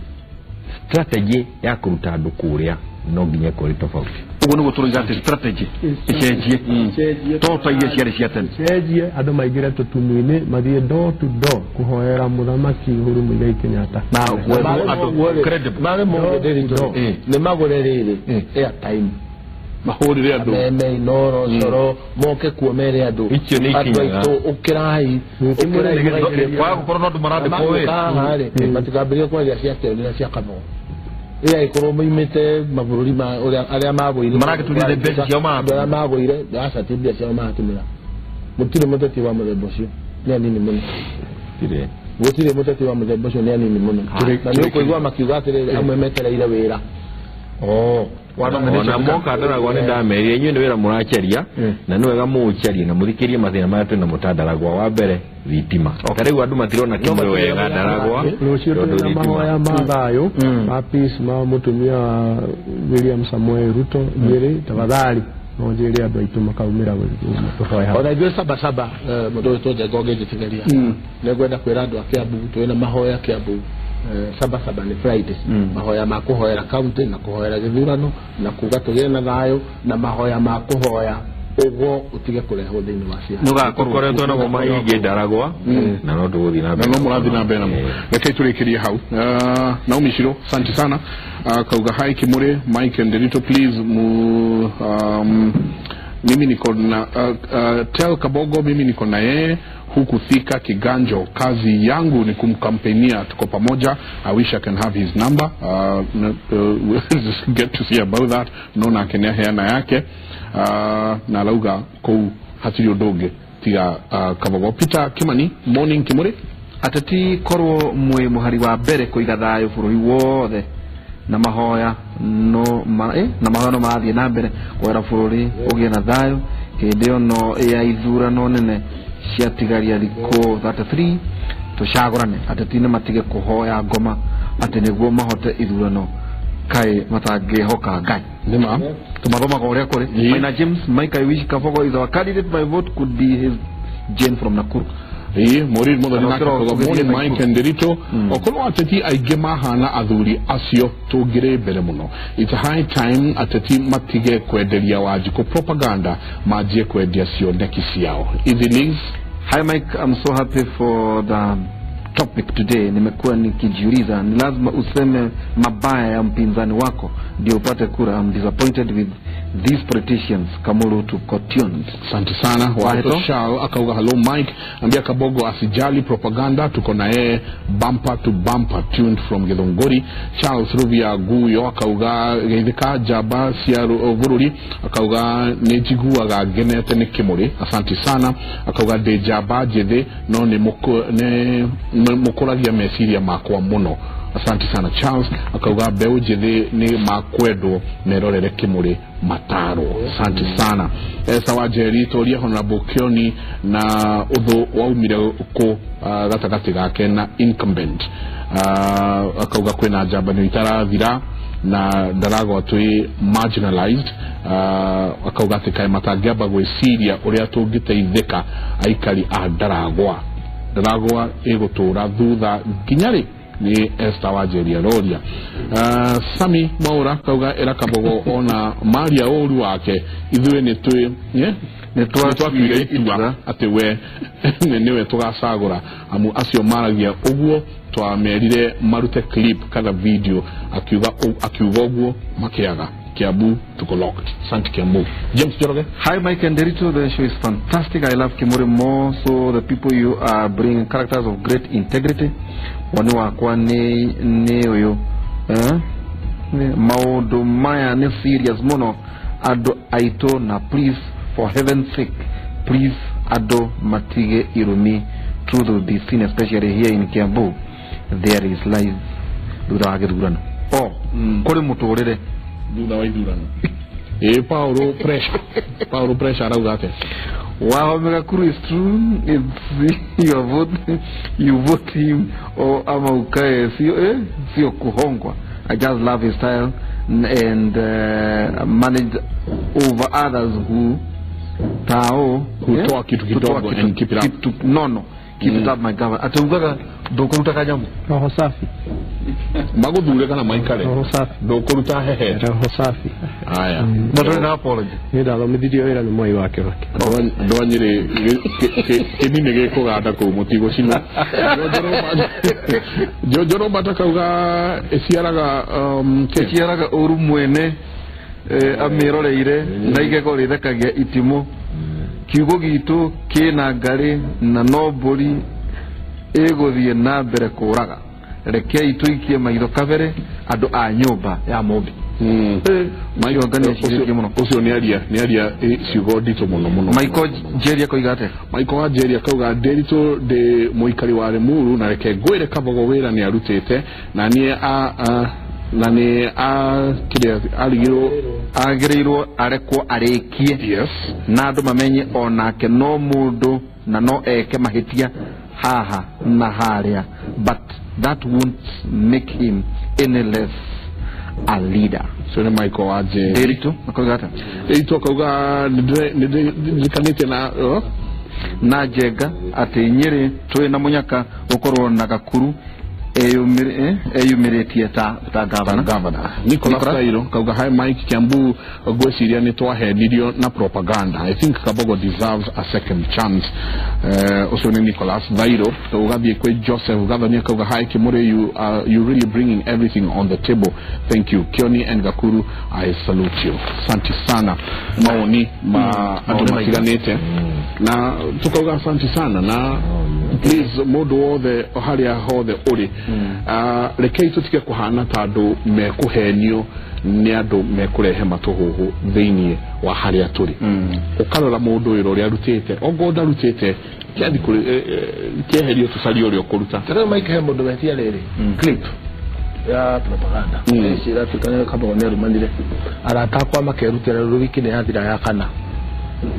strategy ya kũruta andũ kũrĩa no nginya ĩkorwo ĩrĩ tofauti ũguo nĩguo tũroiga atĩ strategy ĩcenjie to ta iria ciarĩ cia tene cenjie andũ maingĩre tũtumu-inĩ mathiĩ door to door kũhoera mũthamaki Uhuru Muigai Kenyatta na andũ credible marĩ mũndũ ndĩritũ nĩ magũre rĩrĩ airtime mahũrĩre andũ meme inoro coro moke kuo mere andũ Icio nĩ andũ ikinyaga. aitũ ũkĩrai ũkĩrai kwaga gũkorwo no andũ marandĩkwo wĩra haha rĩ matikambĩrĩrie kwaria cia Kĩoi na cia Kabogo ĩrĩa ĩkorwo moimĩte mabũrũri ma ũrĩa arĩa magũire Maragĩtũrire mbeca ciao maratũmĩra. arĩa magũire aca ti mbia ciao maratũmĩra mũtirĩ mũteti wa mũthemba ũcio nĩ anini mũno gũtirĩ mũteti wa mũthemba ũcio nĩ anini mũno na nĩ ũkũigua makiuga atĩrĩrĩ amwe metereire wĩra ona moka Ndaragwa nĩ ndamerire inyuĩ nĩ wĩra mũracaria na nĩ wega mũũcarie na mũthikĩrie mathĩna marĩa twĩ namo ta Ndaragwa wa mbere thitima ta rĩu andũ matirona kĩmwe wega Ndaragwa rũciũ tondũ twĩna thitima mahoya ma thayũ ma peace ma mũtumia wa William Samoei Ruto Nyĩrĩ tafadhali no njĩre andũ aitũ makaumĩra tũhoe hamwe ona ithuĩ sabasaba mũndũ wĩtwo Njenga ũngĩnjĩtĩkĩria nĩ ngwenda kwĩra andũ a Kiambu twĩna mahoya Kiambu sabasaba nĩ Friday mahoya ma kũhoera county na kũhoera gĩthurano na kuga tũgĩe na thayũ na mahoya ma kũhoya ũguo ũtige kũrehwo thĩinĩ wa ciana tũkoretwo namo maingĩ Ndaragwa na no tũgũthiĩ na na no mũrathiĩ na mbere namo reke tũrĩkĩrie hau Naomi Shiro asante sana kauga hi Kimure Mike and Derito please mu mimi niko na tell Kabogo mimi niko na yeye huku Thika Kiganjo, kazi yangu ni kumkampenia, tuko pamoja. I wish I can have his number. We'll just get to see about that. No na heana yake na lauga kou hatiri ũndũ tiga Kabogo. Peter Kimani, morning Kimure. Ateti korwo mwi muhari wa mbere kuiga thayũ bũrũri wothe na mahoya no na mahoya no marathiĩ na mbere kwera bũrũri ũgĩe na thayũ hĩndĩ ĩyo no ya ithurano nene ciatigaria thikũ 33 tũcagũrane ateti nĩ matige kũhoya ngoma atĩ nĩguo mahote ithurano kaĩ matangĩhoka Ngai nĩma tumathomaga ũrĩa kũrĩ. Maina James, Mike, I wish Kabogo is our candidate. My vote could be his. Jane from Nakuru. Ĩĩ, Maureen Muthoni nake akauga morning Mike and Ndiritu, okorwo ateti aingĩ mahana athuri acio tũngĩrĩ mbere mũno. It's high time ateti matige kwenderia Wanjikũ propaganda, manjie kwendia cioneki ciao. Evenings. Hi Mike, I'm so happy for the topic today. Nimekuwa nikijiuliza ni lazima useme mabaya ya mpinzani wako ndio upate kura. I'm disappointed with these politicians. Kamuru to Kotion. Asante sana. Waito Shao akauga hello Mike, ambia Kabogo asijali propaganda, tuko na yeye bumper to bumper, tuned from Githunguri. Charles Ruvia Guyo akauga geithika njamba cia bururi, akauga nĩ njiguaga ngenete nĩ Kimuri. Asante sana. Akauga ndĩ njamba njĩthĩ no nĩ mũkũragia meciria makwa mũno. Asante sana Charles. Akauga mbeũ njĩthĩ nĩ makwendwo merorere Kimuri mataro. Asante sana. Esa Wanjeri toria Honorable Kioni na ũthũ waumire kũ gatagatĩ gake na incumbent. Akauga kwĩna njambanio itarathira na ndaragwa twĩ marginalized. Akauga atĩ kaĩ matangĩamba gwĩciria ũrĩa tũngĩteithĩka aikari a Ndaragwa. Ndaragwa ĩgũtũra thutha nginya rĩ? Ni Esther Wanjeri aroria. Sami Mwaura kauga era Kabogo ona maria ũru wake ithuĩ nĩ twĩ nĩ twatuire itua atĩ we nĩwe tũgacagũra, amu acio maragia ũguo twamerire marute clip kana video, akiuga ũguo makĩaga. Kiambu tuko locked. Asante Kiambu. James Njoroge. Hi Mike and Nderitu, the show is fantastic. I love Kimuri more so the people you are bringing characters of great integrity. Wani wakwa nĩ ũyũ maũndũ maya nĩ serious mũno andũ aitũ, na please for heaven's sake please andũ matige irumi. Truth will be seen, especially here in Kiambu. There is life thutha wa gĩthurano. Kũrĩ mũtũrĩre thutha wa ithurano. Paulo pressure. Paulo pressure arauga atĩa? Wow, Megakuru is true. It's your vote, you vote him or ama ukae sio kuhongwa. I just love his style and managed over others who tao kutoa kitu kidogo and keep it up. No, keep it up my governor. Ataugaga ndukuruta kanyamu. Roho safi. Maguthure kana maikare. Roho safi. Ndukuruta hehe. Roho safi. Aya. Na na apology. Ni ndathomithirio wĩra nĩ Mwai wa Kibaki. Andũ a Nyĩrĩ kĩni nĩ gĩkũganda kũu mũtigũcinwo. Jojo Robert akauga ĩciaraga ĩciaraga ũru mwene amĩroreire na igego rĩthekagia itimũ. Kiugo gitũ kĩna ngarĩ na no mbũri ĩgũthiĩ na mbere kũraga. Rekei tũikie maitho kabere andũ a nyũmba ya Mũmbi. Ũcio nĩ aria ciugo nditũ mũno mũno. Michael Njeri akoiga atĩa? Michael Wanjeri akauga Nderitu ndĩ mũikari wa Limuru na reke ngwĩre Kabogo wĩra nĩ arutĩte na niĩ na nĩ kĩrĩa arigirwo agĩrĩirwo arekwo arĩkie. Yes. Na andũ mamenye onake no mũndũ na no eke mahĩtia haha na harĩa, but that won't make him any less a leader. So nĩ Michael Wanjeri. Nderitu akoiga atĩa? Nderitu akauga nĩndirikanĩte na na Njenga atĩ Nyĩrĩ twĩ na mũnyaka gũkorwo na Gakuru eyumĩrĩtie ta governor. Nicholas Kairo kauga hi Mike, Kiambu ngwĩciria nĩ twahenirio na propaganda. I think Kabogo deserves a second chance. Ũcio nĩ Nicholas Thairo. Tũgathiĩ kwĩ Joseph Gathoni akauga hi Kimuri, you really bringing everything on the table. Thank you Kioni and Gakuru, I salute you. Asante sana. Maoni ma andũ matiganĩte na tukauga asante sana na please mũndũ wothe harĩa hothe ũrĩ rekei tũtige kũhana ta andũ mekũhenio nĩ andũ mekũrehe matũhũhũ thĩinĩ wa harĩa tũrĩ. Ũkarora mũndũ wĩra ũrĩa arutĩte, ongorwo ndarutĩte kĩeherio tũcarie ũrĩa ũkũruta. Ta rĩu Mike he mũndũ wetia rĩrĩ clip ya propaganda ici iratuĩka nĩ Kabogo nĩ arumanire arata akwa makerutĩra rũrũ wiki nĩ yathira ya kana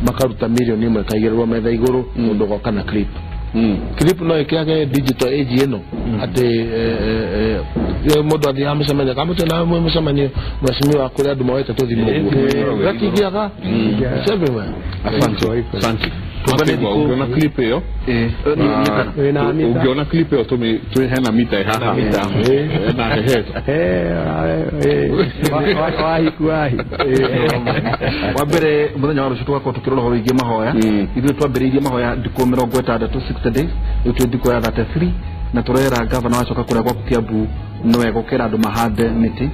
makaruta mirioni ĩmwe ĩkaigĩrĩrwo metha igũrũ mũndũ ũgoka na clip. Clip no ĩkĩage digital age ĩno atĩ mũndũ athiaga mũcemanio kamũtĩ na mũcemanio mheshimiwa kũrĩa andũ moete tũthimũ ũguo gatingĩaga. It's everywhere. Asante. Asante. Ũngĩona clip ĩyo ũngĩona clip ĩyo twĩ hena mita haha na heheto wahi wa mbere muthenya wa rũciũ tũgakorwo tũkĩrora ũhoro wĩgiĩ mahoya. Ithuĩ twambĩrĩirie mahoya ndikũ 60 60 days, rĩu twĩ ndikũ ya 33 na tũrera gavana wacoka kũrĩa gwaku Kiambu nĩ wega ũkera andũ mahande mĩtĩ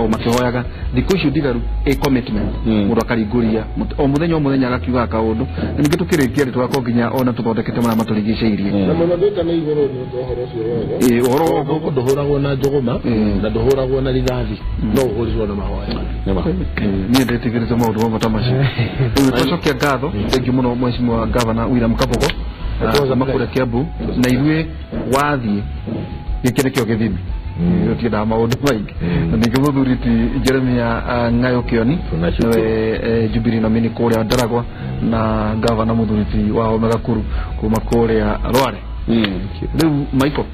o makĩhoyaga thikũ icio ndigaru a commitment mũndũ akaringũria o mũthenya agakiugaga kaũndũ na ningĩ tũkĩrĩkia rĩ tũgakorwo nginya ona tũthondekete marĩa matũrigicĩirie na mũno ndĩta nĩ igũrũ nĩ ũndũ ũhoro ũcio wega. Ũhoro wa ndũhũragwo na njũgũma na ndũhũragwo na rithathi no ũhũrirwo na mahoya. Niĩ ndĩtigĩrĩte maũndũ mamwe ta macio. Rĩu twacokia ngatho thengiũ mũno Mheshimiwa Gavana William Kabogo kuma kũrĩa Kiambu na ithuĩ wathiĩ gĩkĩ nĩkĩo gĩthimi gũtiendaga maũndũ maingĩ. Na ningĩ mũthuri ti Jeremia Ng'ayo Kĩoni nĩwe Jubilee nominee kũrĩa Ndaragwa na gavana mũthuri ti wa Wahome Gakuru kuma kũrĩa Rware. Rĩu Michael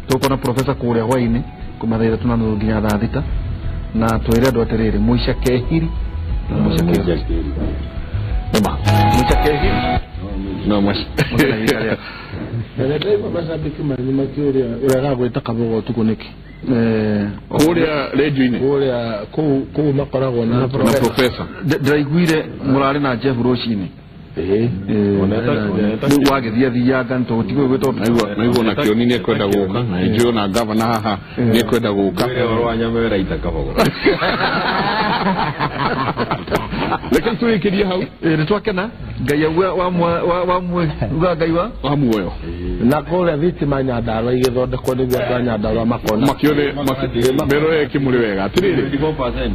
tũkona professor kũrĩa hwainĩ kuma thaa 3:30 nginya thaa 6 na twĩre andũ atĩrĩrĩ mũica kehiri mũica kehiri no mas ndĩraigua macambĩki manyu makĩũria ũregaga gwĩta Kabogo ũtukũ nĩkĩ? Kũrĩa rĩndiũ-inĩ kũrĩa kũu makoragwo na professor. Ndĩraiguire mũrarĩ na Jeff rũcinĩ rĩu wagĩthiĩ athianga nĩ tũgũtigwo gwĩtwo naigua na Kĩoni nĩ ekwenda gũka na njũĩ ona gavana haha nĩ ekwenda gũka ũhoro wa nyama ĩraita Kabogo. Reke tũrĩkĩrie hau. Nĩ twakena Ngai wa Ngai wa muoyo na kũrĩa thitima Nyandarua igĩthondekwo nĩguo andũ a Nyandarua makona makĩone merore kĩmũrĩ wega atĩrĩrĩ 24%.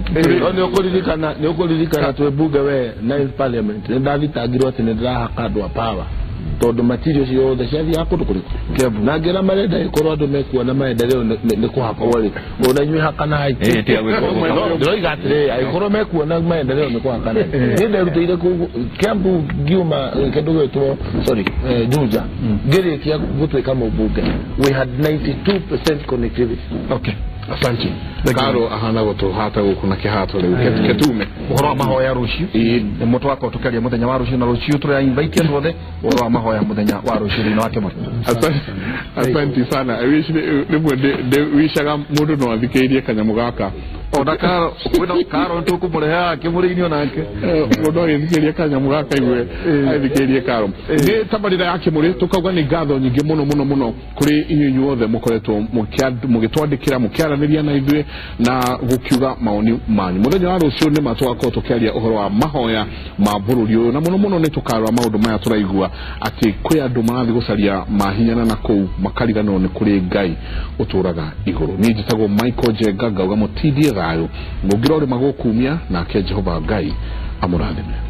Nĩ ũkũririkana twĩ mbunge we 9th parliament nĩ ndathitangirwo atĩ nĩ ndĩrahaka andũ a power tondũ material ciothe ciathiaga kũndũ kũrĩkũ Kiambu na ngĩra marenda ĩkorwo andũ mekuona maendeleo nĩ kũhakwo rĩ ona inyuĩ hakanai. Ndĩroiga atĩrĩrĩ angĩkorwo mekuona maendeleo nĩ kũhakanai. Niĩ nderutĩire kũu Kiambu ngiuma kĩndũ gĩtwo sorry Juja ngĩrĩkia gũtuĩka mũmbunge we had 92% connectivity. Okay, asante. Karo ahana gũtũhata gũkũ na kĩhato rĩu ketume ũhoro wa mahoya rũciũ nĩ twakorwo tũkĩaria mũthenya wa rũciũ na rũciũ tũrĩa invite andũ othe ũhoro wa mahoya mũthenya wa rũciũ thĩinĩ wa Kĩmũrĩ. Asante sana. Rĩmwe ndĩwicaga mũndũ no athikĩrĩrie kanyamũ gaka ona Karo kwĩna Karo tũkũmũrehaga Kĩmũrĩ-inĩ onake mũndũ agĩthikĩrĩria kanyamũ gaka igue agĩthikĩrĩrie Karo. Nĩ tabarĩra ya Kĩmũrĩ tũkauga nĩ ngatho nyingĩ mũno mũno mũno kũrĩ inyuĩ inyuothe mũkoretwo mũgĩtwandĩkĩra mũkĩaranĩria na ithuĩ na gũkiuga maoni manyu. Mũthenya wa rũciũ nĩ ma tũgakorwo tũkĩaria ũhoro wa mahoya ma bũrũri ũyũ na mũno mũno nĩ tũkarora maũndũ maya tũraigua atĩ kwĩ andũ marathiĩ gũcaria mahinyana na kũu makariganĩrwo nĩ kũrĩ Ngai ũtũraga igũrũ. Niĩ njĩtagwo Michael Njenga ngauga mũtindie thayũ mũngĩrorĩma gũkumia nake Jehova Ngai amũrathime.